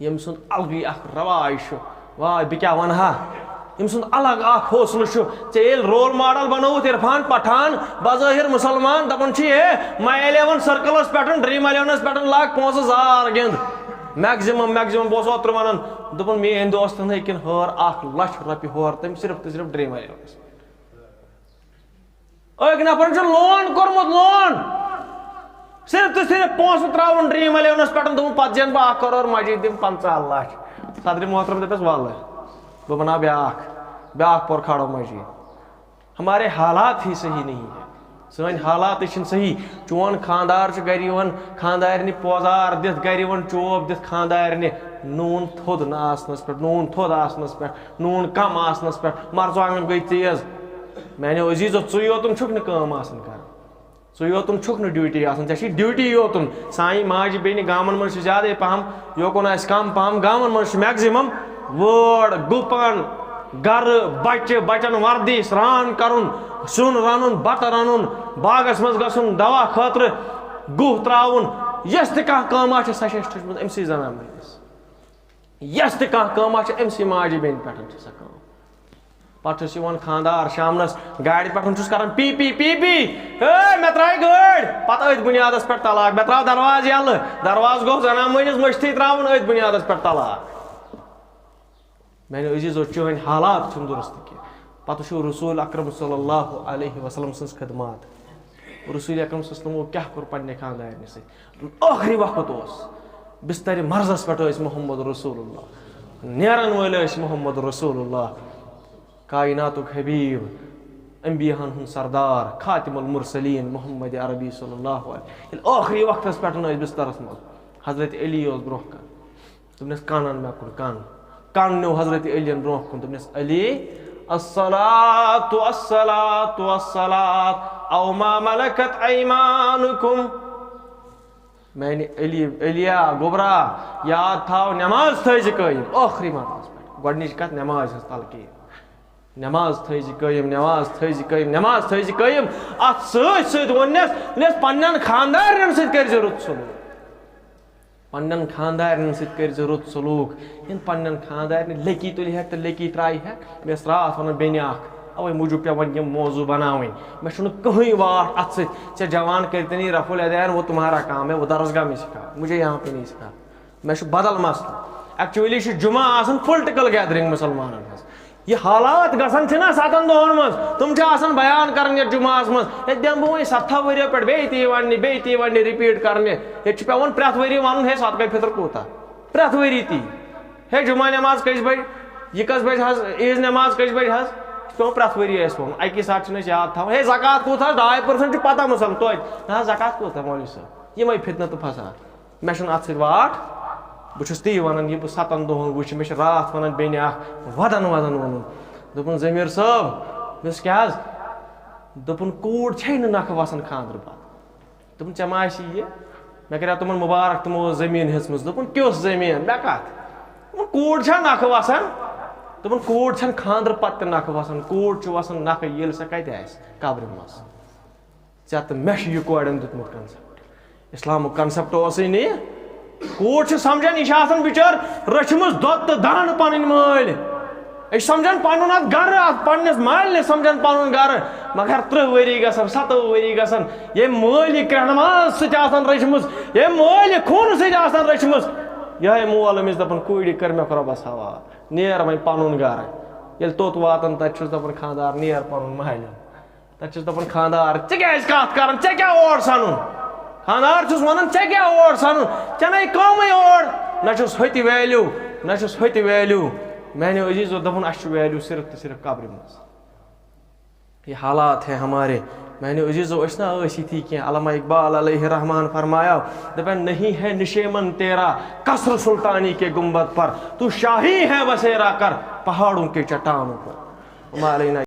ییٚمۍ سُنٛد الگٕے اکھ رواج چھُ۔ واے، بہٕ کیٛاہ وَنہٕ ہا؟ ییٚمۍ سُنٛد الگ اکھ حوصلہٕ چھُ۔ ژےٚ ییٚلہِ رول ماڈل بنووُتھ عرفان پٹھان، بظٲہر مُسلمان، دَپان چھُ، ہے، ماے الیون سرکلس پٮ۪ٹھ، ڈریم الیونس پٮ۪ٹھ لاگ پونٛسہٕ زار گِنٛد۔ میکزِمم، میکزِمم، بہٕ اوسُس اوترٕ وَنان، دوٚپُن، میٛٲنۍ دوستن ہیٚکن ہٲر اکھ لچھ رۄپیہِ ہٲر تٔمۍ صرف تہٕ صرف ڈریم الیونس پٮ۪ٹھ۔ أکۍ نفرن چھُ لون کوٚرمُت، لون۔ صرف تہٕ صرف پونٛسہٕ ترٛاوُن ڈریم الیونس پٮ۪ٹھ، دوٚپُن، پتہٕ زینہٕ بہٕ اکھ کرور، مسجد دِمہٕ پنٛژاہ لچھ۔ صدرِ محترم دپٮ۪س، ولہٕ، بہٕ بناو بیٛاکھ، بیٛاکھ پور کھڑو مسجد۔ ہمارے حالات ہی صحیح نہیں ہے۔ سٲنۍ حالاتٕے چھِنہٕ صحیح۔ چون خانٛدار چھُ گرِ یِوان خانٛدارنہِ پوزار دِتھ، گرِ یِوان چوب دِتھ خانٛدارنہِ، نوٗن تھوٚد نہٕ آسنس پٮ۪ٹھ، نوٗن تھوٚد آسنس پٮ۪ٹھ، نوٗن کم آسنس پٮ۪ٹھ، مرژٕوانٛگن گٔے تیز۔ میانیو عزیزو، ژٕے یوتُن چھُکھ نہٕ کٲم آسان کران، ژٕے یوتُن چھُکھ نہٕ ڈیوٹی آسان، ژےٚ چھے ڈیوٹی یوتُن۔ سانہِ ماجہِ بیٚنہِ گامن منٛز چھِ زیادے پہم، یوکُن آسہِ کم پہم، گامن منٛز چھِ میکزِمم وٲر، گُپن، گرٕ، بچہِ، بچن وردی، سران کرُن، سیُن رنُن، بتہٕ رنُن، باغس منٛز گژھُن، دوا خٲطرٕ گُہہ تراوُن، یۄس تہِ کانٛہہ کٲم آسہِ، سۄ چھِ اَسہِ ٹھٔچمٕژ أمسٕے زنان مٲلِس۔ یۄس تہِ کانٛہہ کٲم آسہِ، أمسٕے ماجہِ بیٚنہِ پٮ۪ٹھ چھِ سۄ کٲم۔ پتہٕ چھُس یِوان خانٛدار شامنس، گاڑِ پٮ۪ٹھ چھُس کران P P P P, "A, مےٚ ترٛایہِ گٲڑۍ"، پتہٕ أتھۍ بُنیادس پٮ۪ٹھ طلاق، مےٚ ترٛاو دروازٕ یَلہٕ، دروازٕ گوٚو زنان مٲلِس مٔشتھٕے ترٛاوُن، أتھۍ بُنیادس پٮ۪ٹھ طلاق۔ میانیو عزیزو، چٲنۍ حالات چھِنہٕ درست کینٛہہ۔ پتہٕ وٕچھو رسول اکرم صلی اللہ علیہ وسلم سٕنٛز خدمات۔ رسول اکرم صلی اللہ علیہ وسلمو کیٛاہ کوٚر پننہِ خاندارنہِ سۭتۍ؟ ٲخری وقت اوس، بسترِ مرضس پٮ۪ٹھ ٲسۍ محمد رسول اللہ، نیرن وٲلۍ ٲسۍ محمد رسول اللہ، کائناتُک حبیب، انبیاہن ہُنٛد سردار، خاتم المرسلین محمد عربی صلی اللہ علیہ۔ ییٚلہِ ٲخری وقتس پٮ۪ٹھ ٲسۍ بسترس منٛز، حضرت علی اوس برونٛہہ کنہِ۔ دوٚپنس، "کن ان مےٚ کُن، کن۔" کن نیوٗ حضرت علی ین برونٛہہ کُن، دوٚپنس، "علی، الصلاۃ، الصلاۃ، الصلاۃ، او ما ملکت ایمانکم۔" میانہِ علی، علیا گوبرا، یاد تھاو، نماز تھٲیزِ قٲیِم۔ ٲخری مرحلس پٮ۪ٹھ گۄڈٕنِچ کتھ، نماز ہٕنٛز تلقین۔ نماز تھٲیزِ قٲیِم، نماز تھٲیزِ قٲیِم، نماز تھٲیزِ قٲیِم۔ اتھ سۭتۍ سۭتۍ ووٚننس، دوٚپنس، "پننٮ۪ن خاندارنٮ۪ن سۭتۍ کٔرزِ رُت سلوک۔" پننٮ۪ن خاندارنٮ۪ن سۭتۍ کٔرزِ رُت سلوک۔ ییٚلہِ پننٮ۪ن خاندارنہِ لیٚکی تُلہِ ہٮ۪کھ تہٕ لیٚکی ترٛایہِ ہٮ۪کھ۔ مےٚ ٲس راتھ ونان بیٚنہِ اکھ، اوے موٗجوٗب پٮ۪وان یِم موضوع بناوٕنۍ۔ مےٚ چھُنہٕ کٕہٕنۍ واٹھ اتھ سۭتۍ۔ ژےٚ جوان کٔرۍ تَنی رفع الیدین، وہ تمہارا کام ہے، وہ درسگاہ میں سکھا، مجھے یہاں پہ نہیں سکھا۔ مےٚ چھُ بدل مسلہٕ۔ Actually چھُ جمعہ آسان political gathering مسلمانن ہٕنٛز۔ یہِ حالات گژھان چھِنہ ستن دۄہن منٛز، تِم چھِ آسان بیان کران یتھ جمعہس منٛز، ییٚتہِ دِمہٕ بہٕ وۄنۍ ستتھو ؤرۍیو پٮ۪ٹھ بیٚیہِ تی وننہِ، بیٚیہِ تی وننہِ، repeat کرنہِ۔ ییٚتہِ چھُ پٮ۪وان پرٛٮ۪تھ ؤری ونُن، "ہے، صدقے فطر کوٗتاہ؟" پرٛٮ۪تھ ؤری تی۔ "ہے، جمعہ نماز کٔژِ بجہِ؟ یہِ کٔژ بجہِ حظ؟ عیٖذ نماز کٔژِ بجہِ حظ؟" یہِ چھُ پٮ۪وان پرٛٮ۪تھ ؤری اَسہِ وَنُن۔ اَکی ساتہٕ چھُنہٕ أسۍ یاد تھاوان۔ "ہے، زکوٰۃ کوٗت حظ؟ ڈاے percent چھُ پَتہ مُسلمان توتہِ۔" نہ حظ، زکوٰۃ کوٗتاہ، مولوی صٲب؟ یِمَے فِتنہٕ تہٕ فساد۔ مےٚ چھُنہٕ اَتھ سۭتۍ واٹھ۔ بہٕ چھُس تی وَنان، یہِ بہٕ سَتَن دۄہَن وٕچھِ، مےٚ چھِ راتھ وَنان بیٚنہِ اَکھ، وَدَن وَدَن ووٚنُن۔ دوٚپُن، "ضمیٖر صٲب۔" مےٚ دوٚپُس، "کیٛاہ حظ؟" دوٚپُن، "کوٗر چھے نہٕ نَکھٕ وَسان خانٛدرٕ پَتہٕ؟" دوٚپُن، "ژےٚ ما آسی یہِ؟" مےٚ کَریٛاو تِمَن مُبارک، تِمو ٲس زٔمیٖن ہیٚژمٕژ۔ دوٚپُن، "کیُس زٔمیٖن؟ مےٚ کَتھ؟" دوٚپُن، "کوٗر چھا نَکھٕ وَسان؟" دوٚپُن، "کوٗر چھَنہٕ خانٛدرٕ پَتہٕ تہِ نَکھٕ وَسان، کوٗر چھُ وَسان نَکھٕ، ییٚلہِ سۄ کَتہِ آسہِ؟ قبرِ منٛز۔" ژےٚ تہٕ مےٚ چھُ یہِ کورٮ۪ن دیُتمُت concept۔ اِسلامُک concept اوسُے نہٕ یہِ۔ کوٗر چھِ سمجھان، یہِ چھِ آسان بِچٲر رٔچھمٕژ دۄد تہٕ دانہٕ پنٕنۍ مٲلۍ۔ أسۍ چھِ سمجھان پنُن اَتھ گرٕ، اَتھ پننِس مالنہِ سمجھان پنُن گرٕ۔ مگر تٕرٛہ ؤری گژھن، ستووُہ ؤری گژھن، ییٚمۍ مٲلۍ یہِ کرٛٮ۪ہنہٕ ماز سۭتۍ آسان رٔچھمٕژ، ییٚمۍ مٲلۍ یہِ خوٗنہٕ سۭتۍ آسان رٔچھمٕژ، یِہوٚے مول أمِس دَپان، "کوٗرِ کٔرمَکھ رۄبَس حوالہٕ، نیر وۄنۍ پنُن گرٕ۔" ییٚلہِ توٚت واتان، تَتہِ چھُس دَپان خانٛدار، "نیر پنُن مالہِ۔" تَتہِ چھُس دَپان، "خانٛدار، ژےٚ کیٛازِ کَتھ کَران؟ ژےٚ کیٛاہ اور سَنُن؟" خانٛدار چھُس وَنان، "ژےٚ کیٛاہ اور سَنُن؟ ژےٚ نَے کٲمٕے اور۔ نہ چھُس ہوٚتہِ value، نہ چھُس ہوٚتہِ value۔" میٛانیو عزیٖزو، دَپُن، اَسہِ چھُ value صرف تہٕ صرف قبرِ منٛز۔ یہ حالات ہے ہمارے۔ میٛانیو عزیٖزو، أسۍ نہ ٲسۍ یِتھی کینٛہہ۔ علامہ اقبال علیہ الرحمان فرمایا، دَپان، "نہیں ہے نشیمن تیرا قصر سلطانی کے گنبد پر، تو شاہی ہے بسیرا کر پہاڑوں کے چٹانوں پر۔" وما علینا